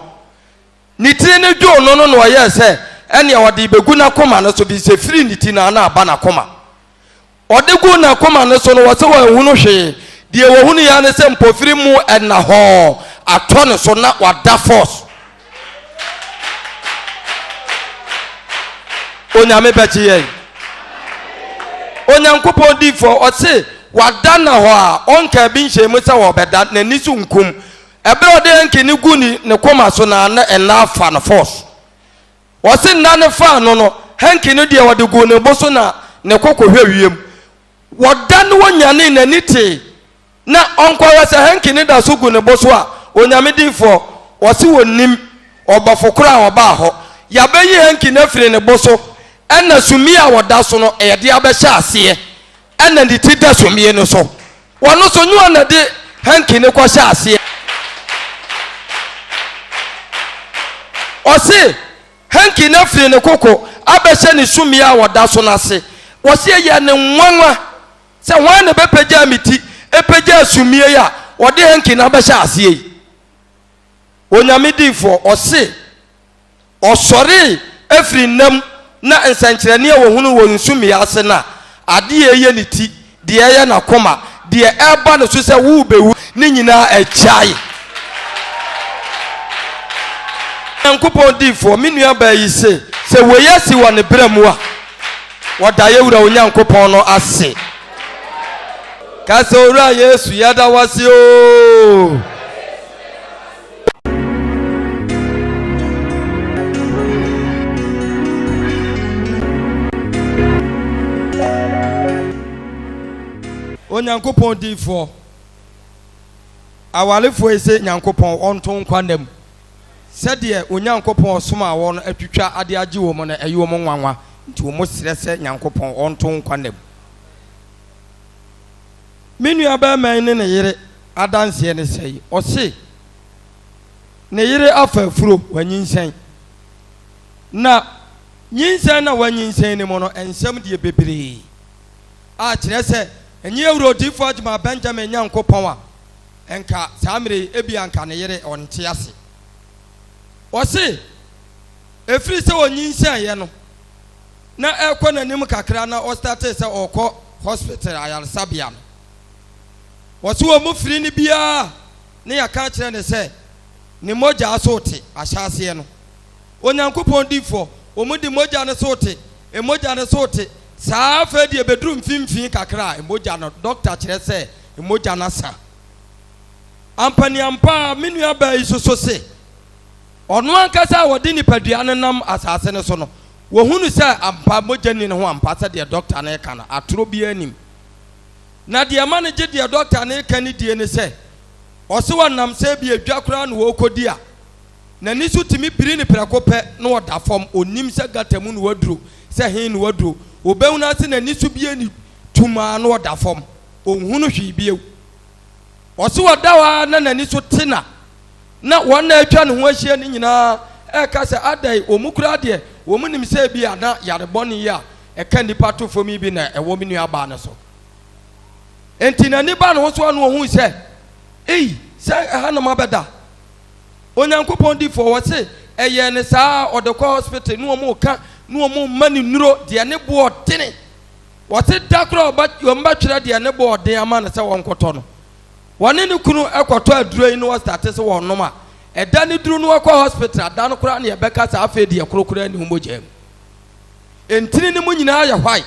Ne tiri no dwoo no no na ɔyɛɛ sɛ ɛnea ɔde rebɛgu n'akoma no so bi sɛ firi ne ti no ara na aba n'akoma. Ɔde guu n'akoma no so no, wɔsɛ wanhunu hwee. Deɛ wɔhunuiɛ ara ne sɛ mpofiri mu nnahɔɔ atɔ ne so na wada force. Onyame bɛgye yɛn. Onyankopɔn difoɔ, ɔse wada nnahɔɔ a ɔnkaa bi nhyɛɛ mu sɛ ɔrebɛda, n'ani so nkum. Ɛberɛ a ɔde hanky no guu ne koma so no ara na nna afa no force. Ɔse nna no faa no no, hanky no deɛ ɔde guu ne bo so na ne koko hwɛ wiem. Wɔda no ɔnyanee n'ani tee na ɔnkɔhwɛ sɛ hanky no da so gu ne bo so a, Onyame difoɔ, ɔse ɔnnim ɔbɔfo korɔ a ɔbaa hɔ. Yɛabɛyi hanky no afiri ne bo so ɛna sumie a ɔda so no yɛde abɛhyɛ aseɛ ɛna ne ti da sumie no so. Ɔno nso nyɛ ɔno na ɛde hanky no kɔhyɛ aseɛ. Ɔse hanky no afiri ne koko abɛhyɛ ne sumiiɛ a ɔda so no ase. Ɔse ɛyɛ no nwanwa sɛ hwan na ɛbɛpagyaa me ti pagyaa sumiiɛ yi a ɔde hanky no abɛhyɛ aseɛ yi. Onyame diifoɔ, ɔse. Ɔsɔree firii nna mu na nsɛnkyerɛnne a wɔhunuu wɔ nsumiiɛ ase no a adeɛ a ɛyɛ ne ti, deɛ ɛyɛ n'akoma, deɛ ɛreba ne so sɛ worebɛwu ne nyinaa agyae. Nyankopɔn diyifoɔ, me nuabaa yi se, sɛ wei asi wɔ ne berɛ mu a, wɔda yɛ Wura Onyankopɔn no ase. Ka sɛ, Owura Yesu, yɛda wo ase oo. Onyankopɔn difoɔ, awarefoɔ yi se Nyankopɔn ɔnto nkwa nna mu sɛdeɛ Onyankopɔn ɔsomaa wɔn atwitwa ade agye wɔn no ɛyɛ wɔn nwanwa nti wɔn srɛ sɛ Nyankopɔn ɔnto nkwa nna mu. Me nua barima yi ne ne yere adanseɛ ne sɛi, ɔse ne yere afa afuro, wanyinsɛn. Na nyinsɛn na wanyinsɛn no mu no, nsɛm deɛ bebree a kyerɛ sɛ ɛnyɛ Awura Odiyifoɔ Agyemang Benjamin Nyankopɔn a, nka saa mmerɛ yi ebia nka ne yere ɔnte ase. Ɔse ɛfiri sɛ ɔnyinsɛneɛ no, na ɛrekɔ n'anim kakra na ɔstartee sɛ ɔrekɔ hospital ayaresabea no, wɔse wɔn mu firi no biara ne yɛaka akyerɛ no sɛ ne mogyaa so rete ahyɛaseɛ no. Onyankopɔn difoɔ, wɔn de mogya no so rete, mogya no so rete, saa afei deɛ ɛbɛduru mfimfini kakra a, mogya no, dɔkta kyerɛ sɛ mogya no asa. Ampaniampa ara, me nuabaa yi soso se, ɔno ankasa a ɔde nipadua no nam asase no so no, Wɔhunu sɛ ampa mogya nni ne ho ampa sɛdeɛ dɔkta no reka no, atorɔ biara nnim. Na deɛ ɛma no gye deɛ dɔkta no reka no die ne sɛ, ɔse ɔnam sɛ ebia dwa koraa na ɔrekɔdi a, n'ani so tumi biri no prɛko pɛ na ɔda fam, ɔnnim sɛ gata mu na waduro, sɛ he na waduro. Ɔbɛhunu ara sɛ n'ani so bue no tumm ara na ɔda fam, ɔnhunu hwee bio. Ɔse ɔda hɔ ara na n'ani so te na na wɔn a atwa ne ho ahyia no nyinaa reka sɛ, Adɛn, wɔn koraa deɛ, wɔnim sɛ ebia na yare bɔne yi a ɛka nnipa to fam yi bi na ɛwɔ me nuabaa no so. Enti n'ani baa ne ho so a na ɔhui sɛ, Ei, sɛ ɛha na mabɛda. Onyankopɔn difoɔ, wɔse ɛyɛɛ no saa, ɔde kɔ hospital ne wɔn reka ne wɔn rema no nnuro, deɛ ne boɔ ɔdene. Wɔse da koraa wɔbɛtwerɛ deɛ ne boɔ ɔden ama no sɛ wɔnkɔtɔ no. Wɔne ne kunu kɔtɔ aduro yi na wɔstate sɛ wɔnom a, ɛda no duru na wɔkɔ hospital a, da no koraa na yɛbɛka sɛ afei deɛ koro koraa nni wo mogya mu. Ntini no mu nyinaa yɛ white.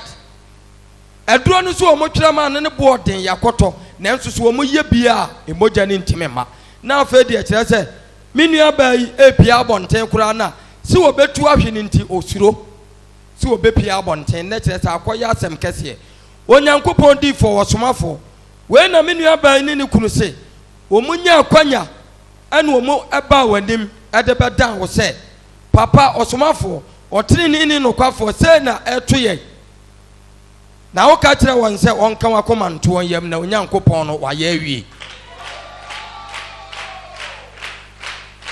Aduro no nso wɔtwerɛ maa no ne boɔ den yɛakɔtɔ nanso so wɔyɛ bi a mogya no ntumi mma. Na afei deɛ kyerɛ sɛ me nuabaa yi repia abɔnten koraa no a, sɛ wɔbɛtu ahwe no nti ɔsuro sɛ wɔbɛpia abɔnten na kyerɛ sɛ akɔyɛ asɛm kɛseɛ. Onyankopɔn difoɔ, ɔsomafoɔ, Wei na me nuabaa yi ne ne kunu se wɔn nyaa akwanya ɛna wɔn baa w'anim de bɛdan wo sɛ, Papa, ɔsomafoɔ, ɔteneneeni nokwafoɔ, sei na ɛreto yɛn. Na woka kyerɛ wɔn sɛ wɔnka wɔn akoma nto wɔn yam na Onyankopɔn no wayɛ awie.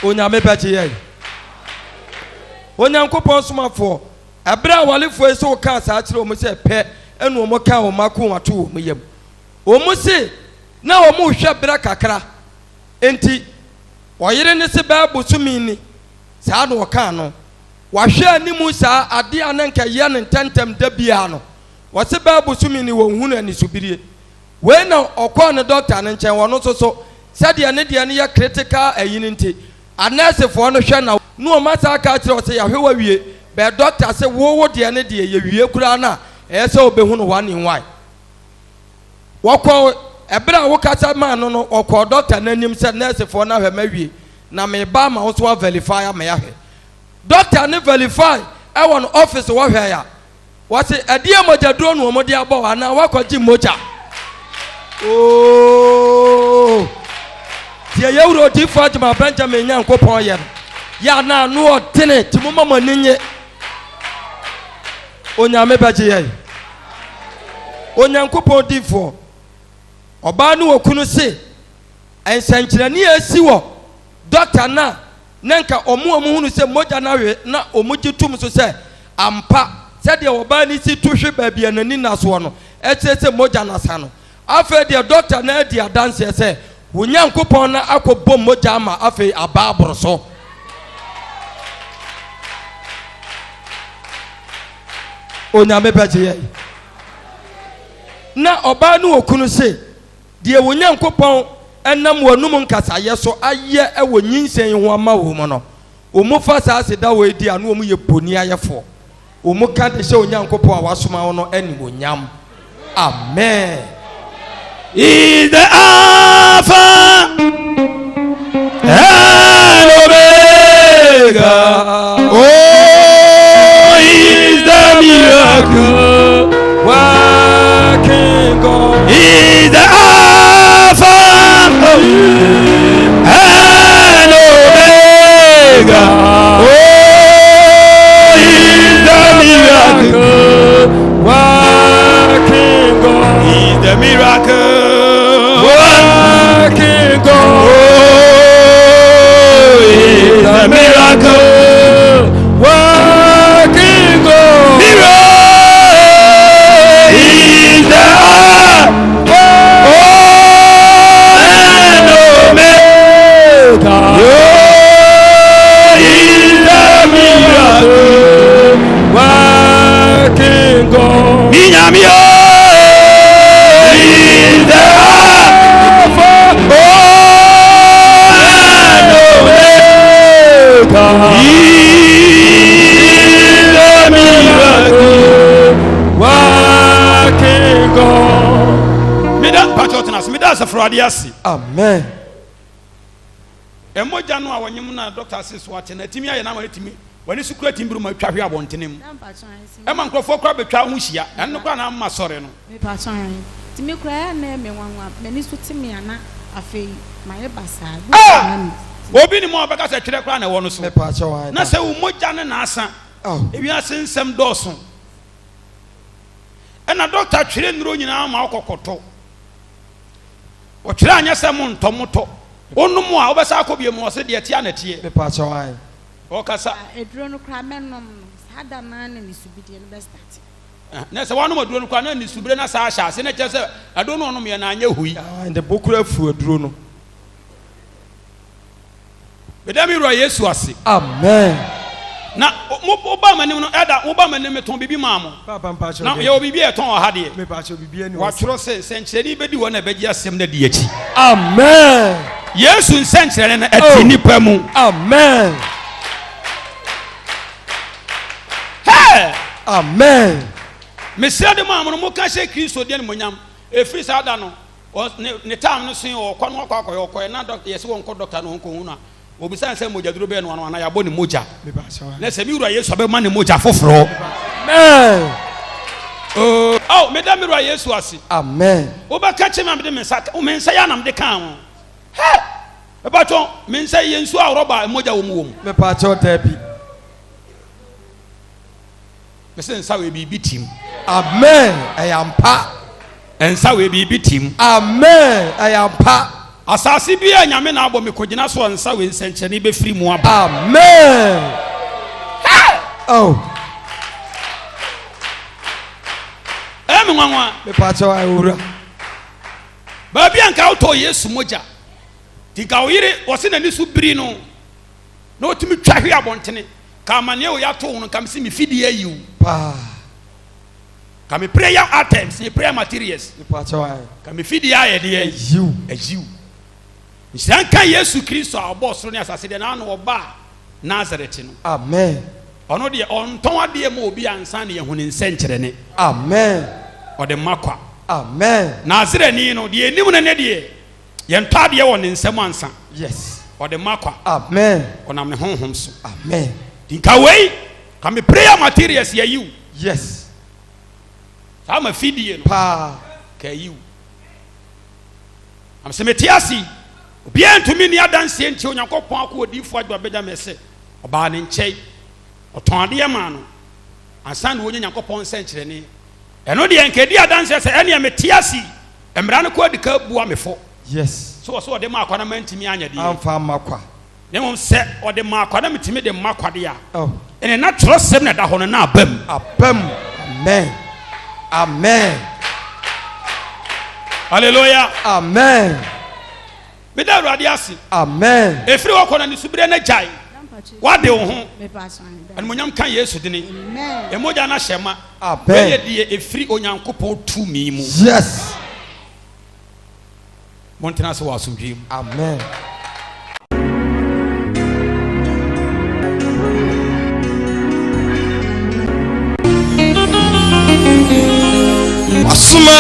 Onyame bɛgye yɛn. Onyankopɔn somafoɔ. Ɛberɛ a awarefoɔ yi se wokaa saa kyerɛ wɔn sɛ pɛ ɛna wɔn kaa wɔn akoma too wɔn yam. Wɔn se na wɔn rehwɛ berɛ kakra nti ɔyere no se bɛyɛ bosome ni saa na ɔkaa no. Wahwɛ anim saa adeɛ a na nka ɛyɛ no ntɛntɛm da biara no ɔse bɛyɛ bosome ni wɔnhunu anisobirie. Wei na ɔkɔɔ ne dɔkta no nkyɛn, ɔno nso so, sɛdeɛ ne deɛ no yɛ critical ayi no nti, anɛɛsefoɔ no hwɛ na na wɔn asan aka akyerɛ wo sɛ yɛahwɛ wo awie, but dɔkta se wo wo deɛ no deɛ yɛwie koraa no a, ɛyɛ sɛ wobɛhu no one in one. Wɔkɔɔ, ɛberɛ a wokasa maa no no, ɔkɔɔ dɔkta no anim sɛ nɛɛsefoɔ no ahwɛ me awie, na mereba ama wo nso woaverify ama yɛahwɛ. Dɔkta no verify ɛwɔ no office hɔ hwɛe a, Wɔse ɛdeɛn mogyaduro na wɔde abɔ wo anaa woakɔgye mogya? Ooh, deɛ yɛ wura odiyifoɔ Agyemang Benjamin Nyankopɔn yɛ no, yɛ a na ano ɔdene, nti momma mo ani nye. Onyame bɛgye yɛn. Onyankopɔn difoɔ, ɔbaa ne okunu se nsɛnkyerɛnne a ɛsi wɔ dɔkta no a na nka wɔn a wɔhunu sɛ mogya no awe na wɔgye tom nso sɛ ampa sɛdeɛ ɔbaa no si to hwe baabi a n'ani nna soɔ no kyerɛ sɛ mogya no asa no. Afei deɛ dɔkta no adi adanseɛ sɛ wo Nyankopɔn no akɔbɔ mogya ama afei aba aboro so. Onyame bɛgye yɛn. Na ɔbaa ne okunu se, Deɛ wo Nyankopɔn nam w'anom nkasayɛ so ayɛ wɔ nyinsɛn yi ho ama wɔn no, wɔfa saa aseda wei di a na wɔyɛ boniayɛfoɔ. Wɔka de hyɛ Onyankopɔn a wasoma wo no animuonyam. Amen. He's the Alpha and Omega. Oh, he's the miracle working God. He's the Alpha and Omega. Oh, he's the miracle working God. He's the miracle working God. Oh, he's the miracle working God. Miracle. He's the Alpha and Omega. Oh, he's the miracle working God. Me Nyame o, he's the Alpha and Omega. He's the miracle working God. Meda mpakyɛ ɔtena ase. Meda asafo Awurade ase. Amen. Mogya no a wɔnyem no a dɔkta se so ate no atumi ayɛ no ama no atumi w'ani so kura tumi bere ma atwa hwe abɔntene mu ɛma nkurɔfoɔ koraa bɛtwa ho hyia ɛno no koraa na ama sɔre no. Mepakyɛ ae nti me koraa ɛyɛ a na ɛyɛ me nwanwa m'ani so te me a na afei mayɛ basaa bi wɔ hɔ a me. Obi nim a ɔbɛka sɛ twerɛ koraa na ɛwɔ no so na sɛ wo mogya no na asa ewiase nsɛm dɔɔso ɛna dɔkta twerɛ nnuro nyinaa ma wokɔkɔtɔ. Ɔtwerɛ anyɛ sɛ mo ntɔ mo tɔ. Wo nom a wobɛsan akɔ bio mu ɔse deɛ ɛteɛ a na ɛteɛ. Mepakyɛw ae. Ɔkasa. Aduro no koraa mɛnom no saa da no ara na ne subideɛ no bɛ starte. Na sɛ wanom aduro no koraa na ne subire no asan ahyɛ ase na kyerɛ sɛ aduro no ɔnomyɛ no anyɛ hui. Ae ne bo koraa afu aduro no. Meda me wura Yesu ase. Amen. Na mo mo ba m'anim no ɛda mo ba m'anim metɔn biribi maa mo. Papa mpakyɛw Na dɛ. yɛwɔ biribi a yɛtɔn wɔ ha deɛ. Mepakyɛw biribi ani hɔ. Wɔatwerɛ sɛ nsɛnkyerɛnne bɛdi wɔn a ɛbɛgye asɛm no adi akyi. Amen. Yesu nsɛnkyerɛnne no ɛte Oh. nnipa mu. Amen. Hey! Amen. Mesrɛ de maa mo no moka hyɛ Kristo de animuonyam. Ɛfiri saa da no Ɔ ne ne time no soe ɔkɔ no akɔ akɔyɛ ɔkɔɛ na dɔk yɛse wɔnkɔ dɔkta no ɔnkɔhu no a wɔbisa no sɛ mogyaduro bɛn no ano anaa yɛabɔ ne mogya na sɛ me wura Yesu abɛma ne mogya foforɔ. Amen. Oh, oh, meda me wura Yesu ase. Amen. Wobɛka kyerɛ me a mede me nsa me nsa yɛ anam de kaa ho. Hɛ! Mepakyɛw, me nsa yi yɛ nsuo a rɔba a mogya wɔ mu wɔ mu. Mepakyɛw dabi. Mese nsa wei biribi tim. Amen ɛyɛ ampa. Nsa wei biribi tim. Amen ɛyɛ ampa. Asase bi a Nyame na abɔ me kogyina so a nsa wei nsɛnkyerɛnne bɛfiri mu aba. Amen. Hey! Oh. Ɛyɛ me nwanwa. Mepaakyɛw ayɛ owura. Baabi a nka wotɔ Yesu mogya. Nti nka wo yere wɔse n'ani so biri no na ɔtumi twa hwe abɔntene. Ka amaneɛ wei ato wo no nka mese me fidie ayi wo. Paa. Ka me prayer items ne prayer materials. Mepaakyɛw ayɛ. Ka me fidie ayɛ deɛ. Ayiw. Ayiw. Nhyira nka Yesu Kristo a ɔbɔɔ soro ne asase deɛ n'ano ɔbaa Nasaret no. Amen. Ɔno deɛ ɔntɔn adeɛ ma obi ansa na yɛahu ne nsɛnkyerɛnne. Amen. Ɔde ma kwa. Amen. Nasareni no, deɛ yɛnim no ne deɛ, yɛntɔ adeɛ wɔ ne nsam ansa. Yes. Ɔde ma kwa. Amen. Ɔnam ne honhom so. Amen. Nti nka wei, ka me prayer materials yɛyi wo. Yes. Saa ma fidie no. Paa. Ka yi wo. Am sɛ mete ase yi, obiara ntumi nni adanseɛ nti Onyankopɔn akoa odiyifoɔ Adwoa Benjamin sɛ ɔbaa ne nkyɛn, ɔtɔn adeɛ maa no ansa na wɔnya Nyankopɔn nsɛnkyerɛnne. Ɛno deɛ nka ɛdi adanseɛ sɛ ɛneɛ mete ase yi, mmara no kɔ adika bua me fɔ. Yes. So wɔ sɛ ɔde maa kwa na mantumi anyɛ deɛ? Amfa amma kwa. Na mmom sɛ ɔde maa kwa na metumi de ma kwa deɛ a, ɛnneɛ na twerɛsɛm na ɛda hɔ no na aba mu. Aba mu. Amen. Amen. Hallelujah. Amen. Meda Awurade ase. Amen. Ɛfiri hɔ kɔ na ne suberɛ no agyae. Wade wo ho. Animuonyam ka Yesu dini. Emogya no ahyɛ ma. Amen. Wei yɛ deɛ ɛfiri Onyankopɔn tumi mu. Yes. Montena ase wɔ asomdwoe mu. Amen. Wasoma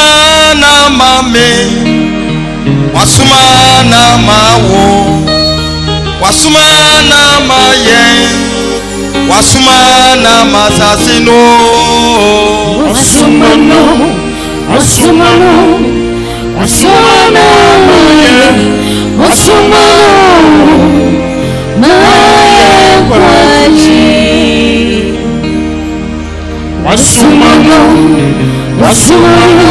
na ma me, wasoma na ma wo, wasoma na ma yɛn, wasoma na ma asase no. Wasoma no, wasoma no, wasoma na ma yɛn, wasoma no ma yɛn nkwagye. Wasoma no, wasoma no,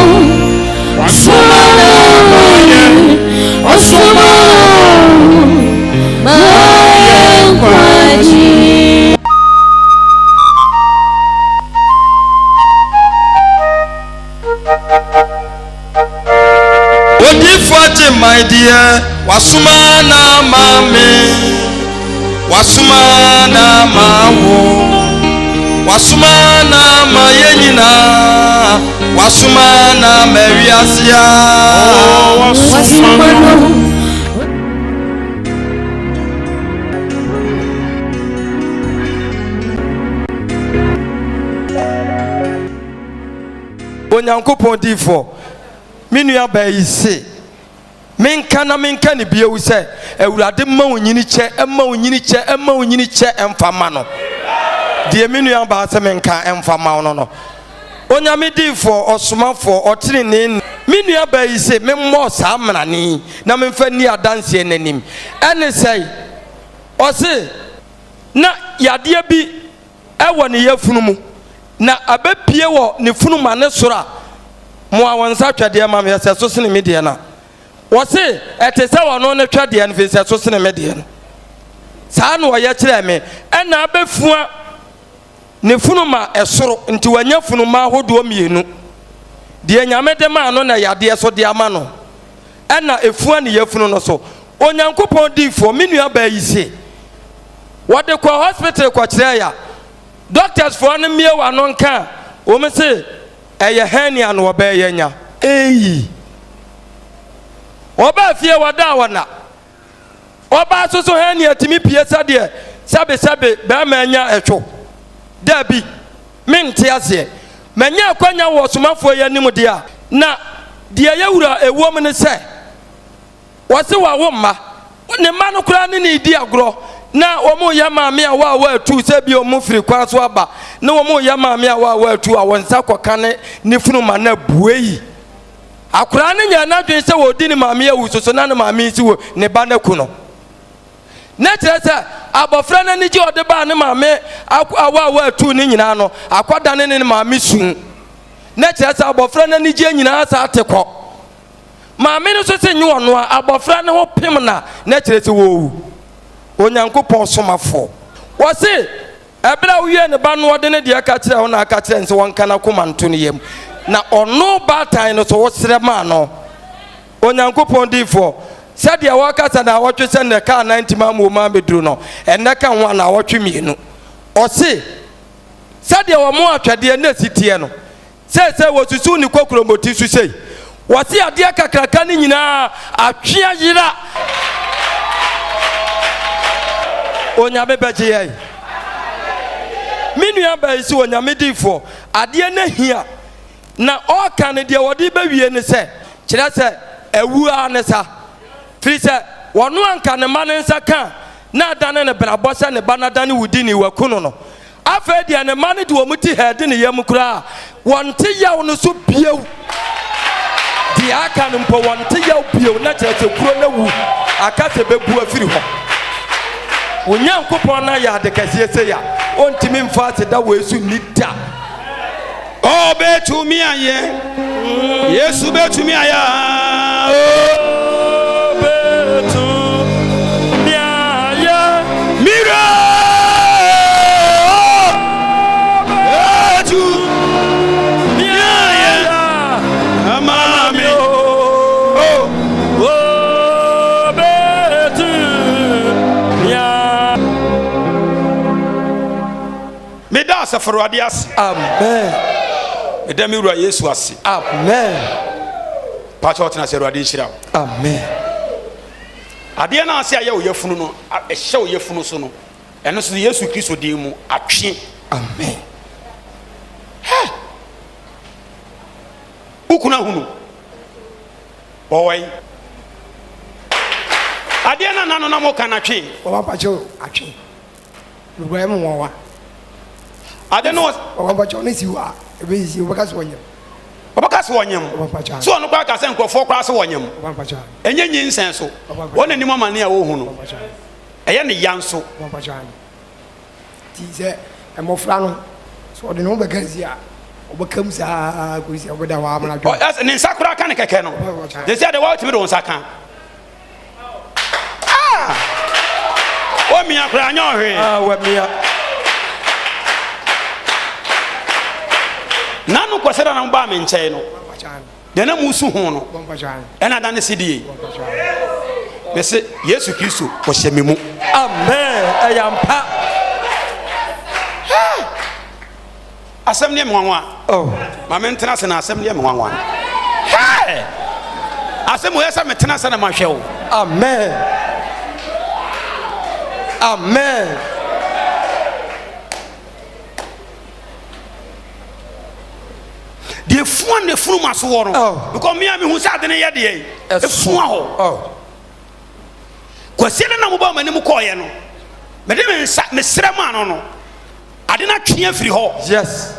wasoma na ma yɛn, wasoma no ma yɛn nkwagye. Odiyifoɔ Agyeman deɛ wasoma na ama me, wasoma na ama wo, wasoma na ama yɛn nyinaa, wasoma na ama wiase a. Wasoma no. Onyankopɔn difoɔ, me nua baa yi se, menka na menka no bio sɛ, Awurade mma wo nyini kyɛ, mma wo nyini kyɛ, mma wo nyini kyɛ mfa ma no. Deɛ me nua baa se menka mfa ma wo no no. Onyame difoɔ, ɔsomafoɔ, ɔtenenee, me nua baa yi se memmɔ saa mmarane yi na memfa nni adanseɛ n'anim. Ɛne sɛe? Ɔse, na yadeɛ bi wɔ ne yafunu mu, na abɛpue wɔ ne funuma ne soro a, moa wo nsa twɛdeɛ ma me, ɛsɛ so sene me deɛ no a. Wɔse, ɛte sɛ ɔno ne twɛdeɛ no, firi sɛ ɛso sene me deɛ no. Saa na ɔyɛ kyerɛɛ me. Ɛna abɛfua ne funuma ɛsoro, nti wanya funuma ahodoɔ mmienu. Deɛ Nyame de maa no na yadeɛ so de ama no, ɛna ɛfua ne yafunu no so. Onyankopɔn diifoɔ, me nua baa yi se, Wɔde kɔɔ hospital kɔkyerɛɛ a, doctors foɔ no mmie w'ano nka a, wɔn se ɛyɛ hernia na wɔbɛyɛ anya. Eii. Wɔbaa fie wɔdaa wɔna. Ɔbaa so so hernia tumi pie sɛdeɛ sɛbesɛbe bɛrima anya ɛtwo. Dabi, mente aseɛ. Manya akwanya wɔ ɔsomafoɔ yi anim deɛ a, na deɛ ɛyɛ wura ɛwom ne sɛ, Wɔse wawo mma. Ne mma no koraa ne no redi agorɔ na wɔreyɛ maame a wɔawo atuu sɛ ebia wɔn firi kwan so aba na wɔreyɛ maame a wɔawo atuu a wɔn nsa kɔka ne ne funu ma no abuei. Akwaraa no nyaa n'adwene sɛ wɔredi ne maame awu so so na ne maame nsi wɔ ne ba no aku no. Na kyerɛ sɛ abɔfra no anigye a ɔde baa ne maame awo a wɔatuu no nyinaa no akɔdane ne ne maame su. Na kyerɛ sɛ abɔfra no anigyeɛ nyinaa saa te kɔ. Maame no nso se nye ɔno a, abɔfra no ho pem na na kyerɛ sɛ wɔrewu. Onyankopɔn somafoɔ. Wɔse, ɛberɛ a wowiee ne ba no ɔde ne deɛ ka kyerɛɛ wo na aka kyerɛɛ no sɛ wɔnka n'akoma nto ne yam. Na ɔno baatan no so wosrɛ maa no. Onyankopɔn difoɔ, sɛdeɛ wɔkasa naawɔtwe sɛ nnɛ kaa 90 ma mu ma bɛduru no, ɛnnɛ ka ho a naawɔtwe mmienu. Ɔse, sɛdeɛ wɔn atwɛdeɛ na ɛsi teɛ no, Seesei wɔsusuw ne kokuroboti so sei. Wɔse adeɛ kakraka no nyinaa atwe ayera. Onyame bɛgye yɛn. Me nua baa yi se Onyame diifoɔ, adeɛ no ahia. Na ɔreka no deɛ ɔde bɛwie ne sɛ, kyerɛ sɛ awu ara ne sa. Firi sɛ ɔno anka ne mma no nsa ka a, na adane no benabɔ sɛ ne ba no adane wudini, waku no no. Afei deɛ ne mma no de wɔn ti hɛɛde ne yam koraa a, wɔnte yaw no so bio. Deɛ aka no mpo, wɔnte yaw bio, na kyerɛ sɛ kuro no awu, aka sɛ bɛbu afiri hɔ. Wo Nyankopɔn no ayɛ ade kɛseɛ sei a, ɔntumi mfa aseda wei so nni da. Ɔbɛtumi ayɛ, Yesu bɛtumi ayɛ. Ɔbɛtumi ayɛ. Mira ɔbɛtumi ayɛ ama me. Ɔbɛtumi ayɛ. Meda Asafo Awurade ase. Amen. Meda me Wura Yesu ase. Amen. Pakyɛ ɔtena ase Awurade nhyira wo. Amen. Adeɛ no ase ayɛ wo yafunu no, ɛhyɛ wo yafunu so no, ɛno so Yesu Kristo din mu atwe. Amen. Hɛ! Wo kunu ahunu. Wɔwɔ yi. Adeɛ no nano na mo ka no atwe. Wɔba pakyɛ atwe. Nokorɛ mu nwanwa. Ade no. Ɔbɛpakyɛw ne si hɔ a ɛbɛsisi wɔbɛka sɛ ɔnyam. Wɔbɛka sɛ ɔnyam. So ɔno koraa ka sɛ nkurɔfoɔ koraa sɛ ɔnyam. Ɛnyɛ nyinsɛn so. Wɔn anim amane a wɔhu no. Ɛyɛ ne ya nso. Nti sɛ mmɔfra no sɛ ɔde ne ho bɛka si a ɔbɛka mu saa kɔsi sɛ ɔbɛda hɔ amana dwom. Ne nsa koraa ka ne kɛkɛ no. Te sɛ de wɔtumi de wo nsa ka. Ah! Wamia koraa nyɛ ɔhwee. Ah, wamia. Nanu kɔsɛ da na mo baa me nkyɛn no. Deɛ na mo su ho no. Ɛna da ne sedie. Mese Yesu Kristo ɔhyɛ me mu. Amen. Ɛyɛ ampa. Asɛm no yɛ me nwanwa. Oh. Ma me ntena ase na asɛm no yɛ me nwanwa. Hey! Asɛm yɛ sɛ metena ase na mahwɛ wo. Amen. Amen. Deɛ fua na efunu ma so wɔ no. Oh. Because me a mehu sɛ ade no yɛ deɛ efua hɔ. Oh. Kwasi no na mobɔ m'anim kɔɔyɛ no. Mede me nsa mesrɛ maa no no. Ade no atwe afiri hɔ. Yes.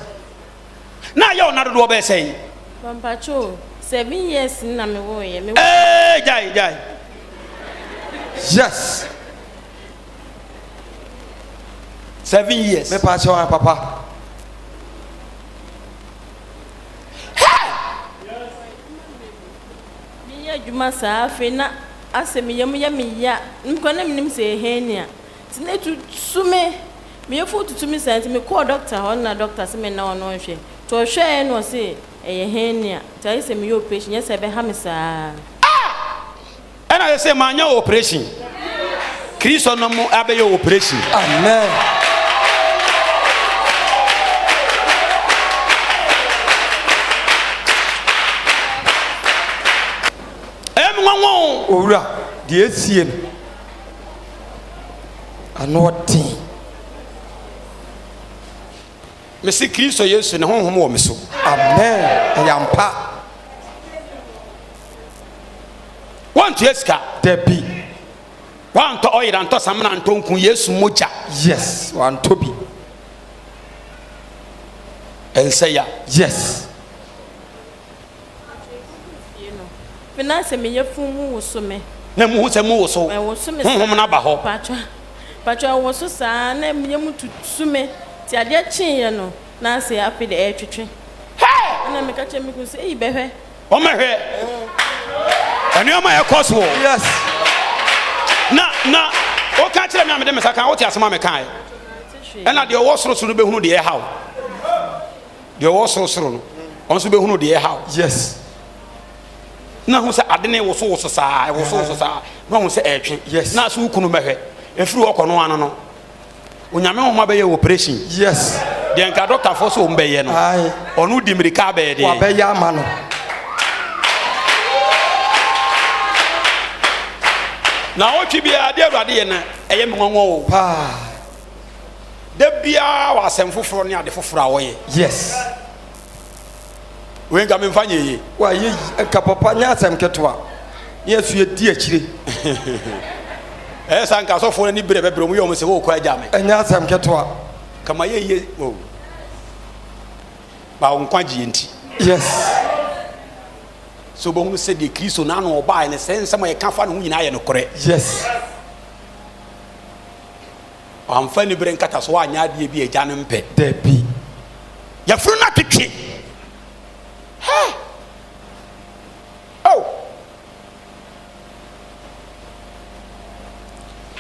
Na ayɛ ɔna dodoɔ bɛyɛ sɛn? Mpacho, 7 years ni na me wo yɛ. Me Ee, gyae, gyae. Yes. 7 years. Me pa kyɛw papa. Hey! Me yɛ adwuma saa afei na asɛ me yam yɛ me ya. Nkɔ na menim sɛ ɛyɛ hernia. Nti na etutu me, me yafunu tutu me saa nti me kɔɔ doctor hɔ na doctor se me nna hɔ na ɔnhwɛ. Nti ɔhwɛɛ na ɔse ɛyɛ hernia nti ayɛ sɛ meyɛ operation nyɛ saa ɛbɛha me saa. Ah! Ɛna sɛ sɛ manyɛ operation. Kristo no mo abɛyɛ operation. Amen. Ɛyɛ me nwanwa o. Owura, deɛ esie no. Ano ɔden. Mese Kristo Yesu ne honhom wɔ me so. Amen. Ɛyɛ ampa. Wɔntua sika. Dabi. Wantɔ ɔyera ntɔ samina ntɔ nku Yesu mogya. Yes, wantɔ bi. Ɛnsɛ ya. Yes. Fie no. Afei na sɛ me yafunu mu woso me. Na muhu sɛ mu woso. Ɛwoso me Honhom no aba hɔ. Patwa patwa ɛwoso saa na me yam tutu me. Nti adeɛ kyeeɛ no na sɛ afei deɛ ɛretwetwe. Hey! Ɛna meka kyerɛ me kunu sɛ eyi bɛhwɛ. Wɔmmɛhwɛ nneɛma a ɛkɔ so wɔ. Yes. Na na woka kyerɛ me a mede me nsa ka wote asɛm a mekaeɛ. Ɛna deɛ ɔwɔ sorosoro no bɛhunu deɛ ɛha wo. Deɛ ɔwɔ sorosoro no. Ɔno nso bɛhunu deɛ ɛha wo. Yes. Na hu sɛ ade no wosowoso saa, ɛwosowoso saa, na ɔhu sɛ ɛretwe. Yes. Na so wo kunu bɛhwɛ. Ɛfiri hɔ kɔ no ano no, Onyame nwoma bɛyɛ operation. Yes. Deɛ nka dɔktafoɔ sɛ wɔn bɛyɛ no. Aye. Ɔno di mmirika abɛyɛ deɛ. Wabɛyɛ ama no. Na ɔtwe biara deɛ Awurade yɛ no ɛyɛ me nwanwa o. Paa. Da biara wɔ asɛm foforɔ ne ade foforɔ a ɔyɛ. Yes. Wei nka memfa nyɛ yie. Wayɛ yi nka papa nyɛ asɛm ketewa. Ne yɛ so yɛdi akyire. Ɛyɛ saa nka asɔfoɔ no ani berɛ bɛbrɛ wɔn yɛ wɔn sɛ wɔrekɔ agya me. Ɛnyɛ asɛm ketewa. Kama yɛ yie o. Ba wo nkwagyeɛ nti. Yes. Sɛ wobɛhunu sɛ deɛ Kristo n'ano ɔbaeɛ no sɛ nsɛm a yɛka fa ne ho nyinaa yɛ nokorɛ. Yes. Wamfa anibere nkataso anyɛ adeɛ bi a agya no mpɛ. Dabi. Yafunu no atwetwe. Hɛ! Oh!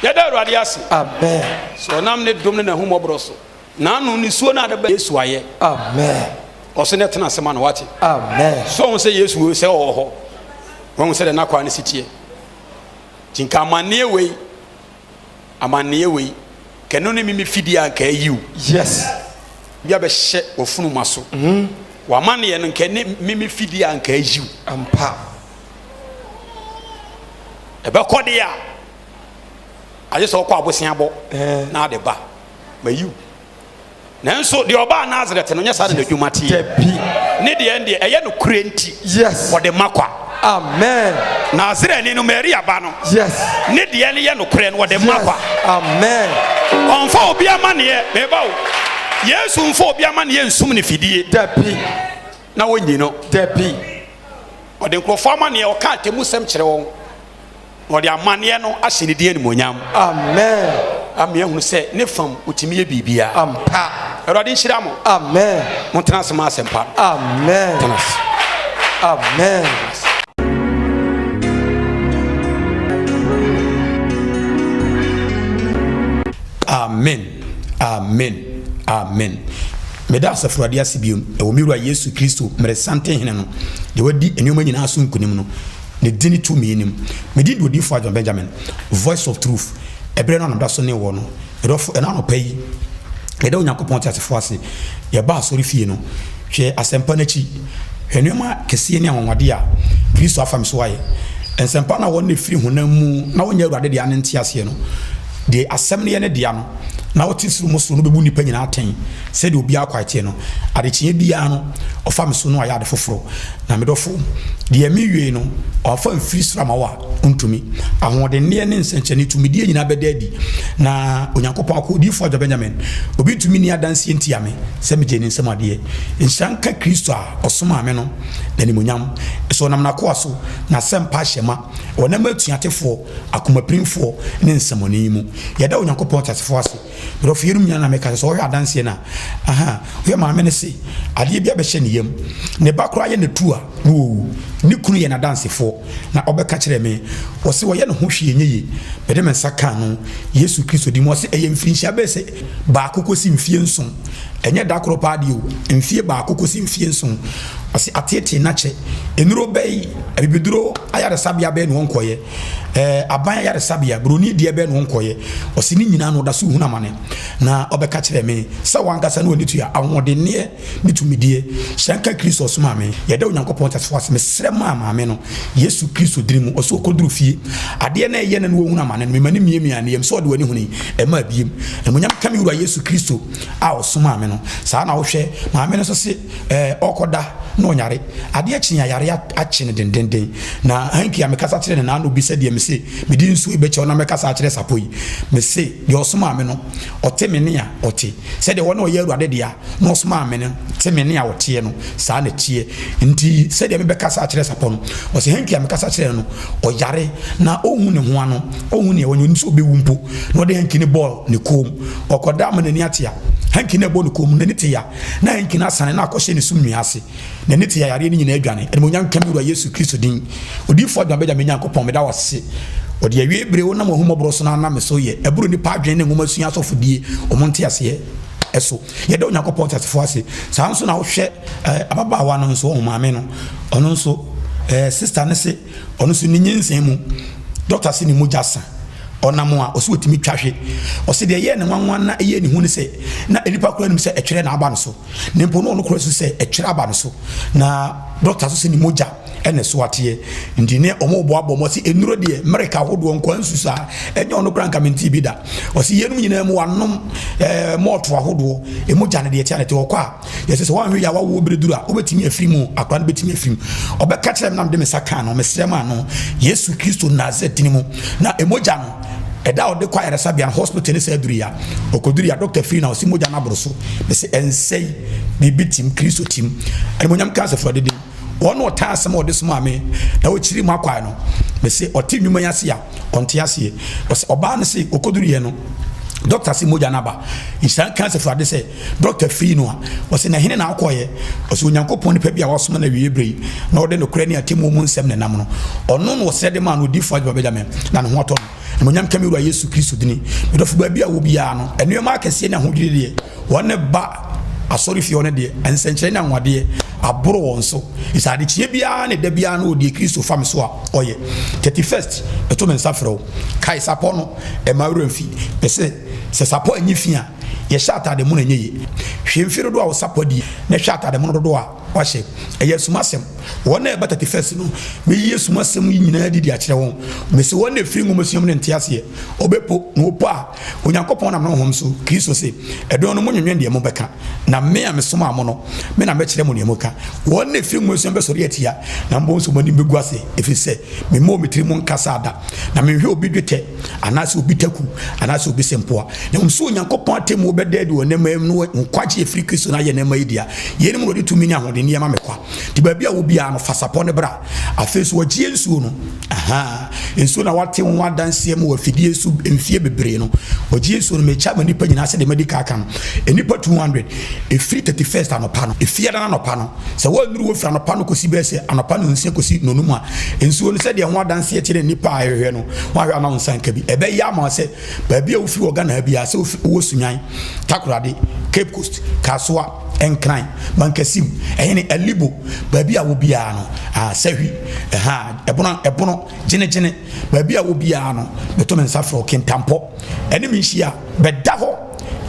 Yɛda Awurade ase. Amen. Sɛ ɔnam ne dom ne n'ahummɔborɔ so. N'ano nisuo no ade ba Yesu ayɛ. Amen. Ɔso ne tena ase ma no wate. Amen. So ɔhu sɛ Yesu sɛ ɔwɔ hɔ. Wɔn sɛ dɛ n'akwan no si teɛ. Nti nka amanneɛ wei Amanneɛ wei, kɛ no ne me me fidie a nka ayi wo. Yes. Bi abɛhyɛ w'afunuma so. W'amanneɛ no nka ne me me fidie a nka ayi wo. Ampa. Ɛbɛkɔ deɛ a, agye sɛ ɔkɔ aboseabɔ na ade ba. Mayi wo. Nanso deɛ ɔbaa Nasaret no, nyɛ saa na n'adwuma teɛ. Dabi. Ne deɛ deɛ ɛyɛ nokorɛ nti. Yes. Ɔde ma kwa. Amen. Nasareni no, Maria ba no. Yes. Ne deɛ no yɛ nokorɛ no, ɔde ma kwa. Amen. Ɔmfa obi amanneɛ, meba o. Yesu mfa obi amanneɛ nsum ne fidie. Dabi. Na wɔnyi no. Dabi. Ɔde nkurɔfoɔ amanneɛ, ɔka atemmusɛm kyerɛ wɔn. Na ɔde amanneɛ no ahyɛ ne din animuonyam. Amen. Ama yɛahunu sɛ ne fam ɔtumi yɛ biribiara. Ampa. Awurade nhyira mo. Amen. Montena ase ma asɛmpa no. Amen. Tena ase. Amen. Amen. Amen. Amen. Meda Asafo Awurade ase bio wɔ me Wura Yesu Kristo mmeresanten Hene no, deɛ wadi nneɛma nyinaa so nkonim no. Ne din tumi nim. Me din de Odiyifo Adjuma Benjamin, Voice of Truth. Ɛberɛ no a na meda so ne wɔ no, me dɔfo, ɛna anɔpa yi, yɛda Onyankopɔn teasefoɔ ase. Yɛba asɔre fie no, hwɛ asɛmpa no akyi. Hwɛ nneɛma kɛseɛ ne anwanwadeɛ a Kristo afa me so ayɛ. Nsɛmpa no a wɔn na ɛfiri honam mu na wɔnyɛ Awurade dea no nte aseɛ no, deɛ asɛm no yɛ ne dea no, na ɔte soro mu soro no bɛbu nnipa nyinaa atɛn sɛdeɛ obiara kwae teɛ no. Adekyeɛ biara no, ɔfa me so no ayɛ ade foforɔ. Na me dɔfo, deɛ mewiei no, ɔamfa amfiri soro ama wo a, wontumi. Ahoɔdenneɛ ne nsɛnkyerɛnne tumidie nyinaa bɛda adi. Na Onyankopɔn akoa odiyifoɔ Agya Benyamin, obi ntumi nni adanseɛ ntia me sɛ megyee ne nsam adeɛ. Nhyira nka Kristo a ɔsomaa me no n'animuonyam. Sɛ ɔnam n'akoa so, n'asɛmpa ahyɛ ma wɔ nnɛmma atuatefoɔ, akomapirimfoɔ, ne nsɛmmɔne mu. Yɛda Onyankopɔn teasefoɔ ase. Brɔfo yeinom nyinaa na meka sɛ sɛ ɔhwɛ adanseɛ no a, aha, wohwɛ maame no se adeɛ bi abɛhyɛ ne yam, ne ba koraa yɛ no tu a na ɔwu, ne kunu yɛ n'adansefoɔ na ɔbɛka kyerɛɛ me, ɔse ɔyɛ ne ho hwee nyɛ yie, mede me nsa kaa no Yesu Kristo din mu, ɔse ɛyɛ mfirinhyia bɛyɛ sɛ baako kɔsi mfie nson, ɛnyɛ da koro paa deɛ o, mfie baako kɔsi mfie nson, ɔse ateetee no akyɛ, nnuro bɛyi, abibiduro ayaresabea bɛyɛ na ɔnkɔeɛ. Ɛɛ aban ayaresabea, buroni deɛ bɛn na ɔnkɔeɛ? Ɔse ne nyinaa no ɔda so rehunu amane. Na ɔbɛka kyerɛɛ me sɛ wankasa ne ɔni tua ahoɔdenneɛ ne tumidie. Hyira nka Kristo ɔsomaa me. Yɛda Onyankopɔn teasefoɔ ase. Mesrɛ maa maame no Yesu Kristo dini mu. Ɔse ɔkɔduru fie, adeɛ no ɛyɛ no na ɔhunu amane no, mema no miamiaa ne yam sɛ ɔde w'ani huni, ɛmaa biem. Animuonyam nka me Wura Yesu Kristo a ɔsomaa me no. Saa na wohwɛ maame no nso se ɛɛ ɔkɔda na ɔnyare. Adeɛ kye a yare akye no dendenden. Na hanky a mekasa kyerɛ no naano bi sɛdeɛ mese mede nsuo yi bɛkyɛ wo na mɛkasa akyerɛ sapɔ yi. Mese deɛ ɔsomaa me no, ɔte me nne a, ɔte. Sɛdeɛ wɔn a wɔyɛ Awurade dea na ɔsomaa me no te me nne a ɔteɛ no, saa na ɛteɛ. Nti sɛdeɛ mebɛkasa akyerɛ sapɔ no, ɔse hanky a mekasa kyerɛ no no, ɔyare na ɔnhu ne ho ano, ɔnhu neɛ ɔnyɛ, ɔnim sɛ ɔbɛwu mpo. Na ɔde hanky no bɔɔ ne kɔn mu. Ɔkɔda ama n'ani ate a, hanky no a ɛbɔ ne kɔn mu no, n'ani te ya. Na hanky no asane na akɔhyɛ ne sum nnua ase. N'ani te yareɛ no nyinaa adwane. Animuonyam nka me Wura Yesu Kristo din. Odiyifoɔ Adwuma Bɛgya me Nyankopɔn, meda wo ase. Ɔde awiei bere wonam w'ahummɔborɔ so na anam me so yɛ ɛboro nnipa adwene ne nwomasua asɔfodie wɔn nteaseɛ. so. Yɛda Onyankopɔn teasefoɔ ase. Saa nso na wohwɛ eh, ababaawa no nso, ɔho maame no, ɔno nso eh, sista no se ɔno nso ne nyinsɛn mu, dɔkta se ne mogya sa. Ɔnam a ɔse ɔtumi twa hwe. Ɔse deɛ ɛyɛɛ ne nwanwa na ɛyɛɛ ne hu ne sɛ, na nnipa koraa nim sɛ ɛtwerɛ na aba no so. Na mpo na ɔno koraa su sɛ ɛtwerɛ aba no so. Na dɔkta nso se ne mogya ɛna ɛso ateɛ. Nti ne ɔmo boaboa ɔmo ɔse nnuro deɛ mmereka ahodoɔ nkoa nsu saa ɛnyɛ ɔno koraa nka mentee bi da. Ɔse yeinom nyinaa mu wanom ɛɛ mɔɔto ahodoɔ emogya no deɛ ɛte a na ɛte ɔkɔ a yɛsɛ sɛ wanhwɛ yie a wawoɔ bere duru a wobɛtumi afiri mu akora no bɛtumi afiri mu. Ɔbɛka kyerɛ me na mede me nsa kaa no mesrɛ maa no Yesu Kristo Nasaret dini mu na emogya no ɛda a ɔde kɔ ayaresabea no hospital ne saa duru ya ɔkɔduru ya dɔkta firi na ɔse mogya no aboro so mese ɛnsɛe biribi tim Kristo tim animonyam ka asafo adedin Wɔn na ɔtaa asɛm a ɔde somaa me na ɔkyiri m'akwan no. Mese, ɔte nnwuma yi ase a, ɔnte aseɛ. Ɔsɛ ɔbaa no se ɔkɔduruiɛ no, dɔkta se mogya no aba. Nhyira nka Asafo Awurade sɛ dɔkta firii no a, ɔse na hene na akɔeɛ? Ɔse Onyankopɔn nipa bi a wasoma no awieɛ berɛ yi na ɔde nokorɛ ne atemmuo mu nsɛm na ɛnam no. Ɔno na ɔsrɛ de maa no odiyifoɔ Agyeman Benjamin na ne ho atɔ no. Animuonyam nka me Wura Yesu Kristo dini. Me dɔfo baabi a wɔ biara no, nneɛma akɛseɛ ne ahodwiri deɛ, wɔn ne ba asɔrefie hɔ no deɛ, nsɛnkyerɛnne ne anwanwadeɛ aboro wɔn so. Ɛsɛ adekyeɛ biara ne da biara no wɔ deɛ Kristo fa me so a ɔyɛ. 31st, meto me nsa frɛ wo. Kae sapɔ no, mma wo werɛ mfi. Mese, sɛ sapɔ anyi fi a, yɛhyɛ atade mono ɛnyɛ yie. Hwɛ mfe dodoɔ a wo sapɔ adi, na hwɛ atade mono dodoɔ a wahyɛ. Ɛyɛ asumasɛm. Wɔn a ɛba 31st no, mɛyi asumasɛm yi nyinaa adi de akyerɛ wɔn. Mese wɔn a ɛfiri nwomasua mu no nte aseɛ. Wɔbɛpo, na wɔpo a, Onyankopɔn nam ne Honhom so, Kristo se, Ɛdɔn no monnwennwen deɛ mobɛka, na me a mesomaa mo no, me na mɛkyerɛ mo deɛ monka. Wɔn a ɛfiri nwomasua mu bɛsɔre atia, na mobɛhu sɛ mo anim bɛgu ase, ɛfiri sɛ memmɔɔ me tirim nkasaa da, na menhwɛ obi dwetɛ, anaasɛ obi taku, anaasɛ obi sempoa, na mmom sɛ Onyankopɔn atemmuo bɛda adi wɔ nneɛma yi mu, na nkwagye a ɛfiri Kristo no ayɛ nneɛma yi dea. Yeinom na ɔde tumi ne ahoɔdenneɛ ma me kwa. Nti baabi a wɔ biara no, fa sapɔ no bra. Afei nso wɔgyeɛ nsuo no, ahaa, nsuo na wate ho adanseɛ mu wɔ afidie so mfie bebree no. Wɔgyeɛ nsuo no, mekyɛ ama nnipa nyinaa sɛdeɛ madi kan aka no. Nnipa 200, ɛfiri 31st anɔpa no, ɛfiada no anɔpa no, sɛ woannuru hɔ firi anɔpa no kɔsi bɛyɛ sɛ anɔpa nnɔnsia kɔsi nnɔnum a, nsuo no sɛdeɛ ho adanseɛ kyerɛ nnipa a ɛhwehwɛ no, woahwɛ a na wo nsa nka bi. Ɛbɛyɛ ama wo sɛ baabi a wofiri wɔ Ghana ha biara, sɛ wowɔ Sunyani, Takoradi, Cape Coast, Kasoa, Nkran, Mankasim, ɛhe ne Alibo, baabi a wɔ biara no, ah, Sahwi, ɛha, ɛbono, ɛbono, gyenegyene, baabi a wɔ biara no, meto me nsa frɛ wo, Kintampɔ, ɛne me nhyia, bɛda hɔ,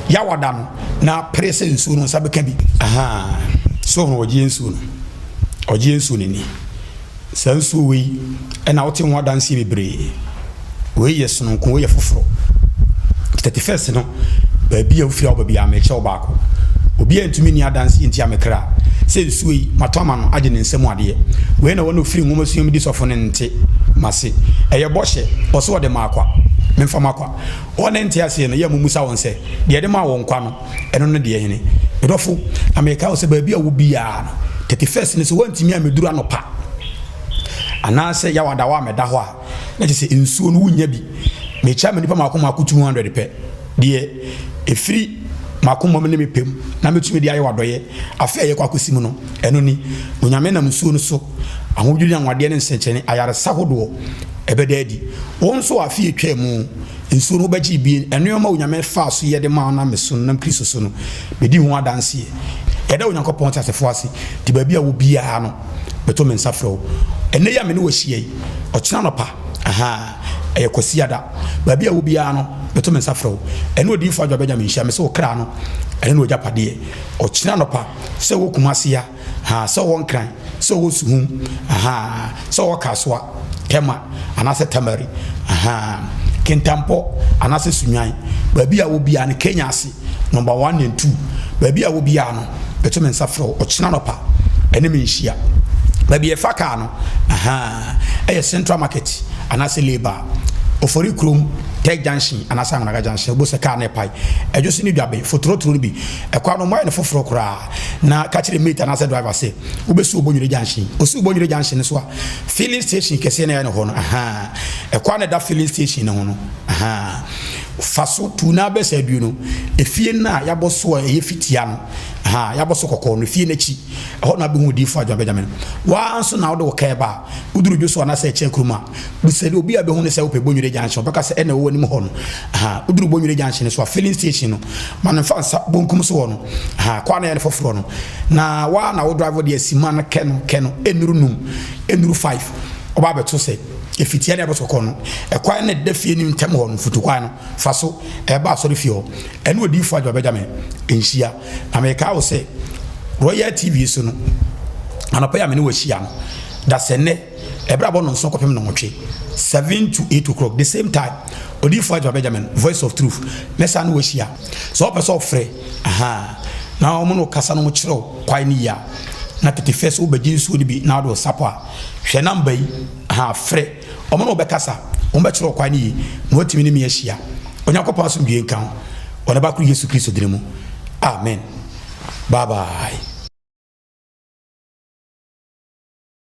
Yawada no, na pere sɛ nsuo no nsa bɛka bi. Aha, so ho ɔgyeɛ nsuo no, ɔgyeɛ nsuo no ni. Saa nsuo wei na wote ho adanseɛ bebree. Wei yɛ sononko, wei yɛ foforɔ. 31st no, baabi a wofiri a woba biara mekyɛ wo baako. Obiara ntumi nni adanseɛ ntia me kra sɛ nsuo yi matɔ ama no agye ne nsa mu adeɛ. Wei na wɔn a wɔfiri nwomasua mu di sɔfo no nte m'ase. Ɛyɛ bɔhyɛ, ɔse ɔde maa kwa, memfa ma kwa. Wɔn a ɛnte aseɛ no, yɛ a mommisa wɔn sɛ, deɛ ɛde maa wɔn kwa no, Ɛno ne deɛ hene? Me dɔfo, na mereka wo sɛ baabi a wɔ biara no, 31st no sɛ woantumi ammɛduru anɔpa anaasɛ Yawada woammɛda hɔ a, na kyerɛ sɛ nsuo no wonnya bi. Mekyɛ ama nnipa mmaako mmaako 200 pɛ. Deɛ ɛfiri m'akoma mu ne me pɛ mu na mɛtumi de ayɛ w'adɔeɛ afe a yɛkɔ akɔsi mu no, ɛno ni. Onyame nam nsuo no so, ahodwiri ne anwanwadeɛ ne nsɛnkyerɛnne, ayaresa hodoɔ ɛbɛda adi. Wo nso afe a ɛtwaa mu Nsuo no wobɛgye bie. Nnoɔma a Onyame faa so yɛ de maa nam me so no, nam Kristo so no, medi ho adanseɛ. Yɛda Onyankopɔn teasefoɔ ase, nti baabi a wɔ biara no, meto me nsa frɛ wo. Ɛnnɛ yi a me ne wo ahyia yi, ɔkyena anɔpa, ahaa, ɛyɛ Kwasiada, baabi a wɔ biara no, meto me nsa frɛ wo. Ɛne Odiyifoɔ Adwoa Benjamin nhyia, mese wo kra no, ɛne no agyapadeɛ. Ɔkyena anɔpa, sɛ wɔ Kumasi a, Ahaa, sɛ ɔwɔ Nkran, sɛ ɔwɔ Suhum, ahaa, sɛ ɔwɔ Kasoa, Tema, anaasɛ Tamari, ahaa, Kintampo, anaasɛ Sunyani, baabi a wɔ biara no, Kenya ase, number one and two, baabi a wɔ biara no, meto me nsa frɛ wo, ɔkyena anɔpa, ɛne me nhyia. Baabi a yɛfa kaa no, ahaa, ɛyɛ Central Market, anaasɛ Labour, Ofori Kurom, Tech Junction, anaasɛ Angonaga Junction, wobɛhu sɛ kaa no repae, Ɛdwo so ne Dwaben, fotorotoro no bi, ɛkwan no, wɔayɛ no foforɔ koraa. Na ka kyerɛ mate anaasɛ driver sɛ wobɛsi Obonwere junction. Osi Obonwere junction no so a, filling station kɛseɛ na ɛyɛ no hɔ no, ahaa, ɛkwan na ɛda filling station no ho no, ahaa, fa so tu na abɛsɛ aduo no, efie no a yɛabɔ so a ɛyɛ fitia no, Ahaa, yɛabɔ so kɔkɔɔ no, fie no akyi. Ɛhɔ na wobɛhu Odiyifoɔ Adwoa Benjamin. Wo ara nso na wode wo kaa ba a, woduru dwo so anaasɛ ɛkyɛn kurom a, bisa deɛ obi a bɛhu no sɛ wopɛ Bonwire Junction, ɔbɛka sɛ ɛna ɛwɔ w'anim hɔ no. Ahaa, woduru Bonwire Junction no so a, filling station no, ma no mfa nsa bonkum so hɔ no. Ahaa, kwan a ɛyɛ no foforɔ no. Na wo ara na wo drive deɛ simma no kɛ no, kɛ no, ɛnnuru num, ɛnnuru five, ɔba abɛto sɛ ɛfitia ne ɛbɔ so kɔkɔɔ no. Ɛkwan no ɛda fie no ntam hɔ no, mfutukwan no, fa so, ɛba asɔrefie hɔ. Ɛne Odiyifoɔ Adwoa Benjamin nhyia. Na mekaa wo sɛ Royal TV so no, anɔpa yi a me ne wo ahyia no, dasɛnnɛ, ɛberɛ a bɔ nnɔnson kɔpem nnɔnwɔtwe, 7 to 8 o'clock, the same time, Odiyifoɔ Adwoa Benjamin, Voice of Truth, mɛsan ne wo ahyia. Sɛ wopɛ sɛ ɔfrɛ, ahaa, na wɔn ne wo kasa na wɔkyerɛ wo kwan no yie a, na tete fɛ sɛ wobɛgye nsuo no bi na wode wo sapɔ a, hwɛ namba yi, ahaa, frɛ. Wɔn ne wo bɛkasa, wɔbɛkyerɛ wo kwan no yie, na woatumi ne me ahyia. Onyankopɔn asomdwoeɛ nka wo, wɔ ne Ba koro Yesu Kristo dini mu. Amen. Bye bye.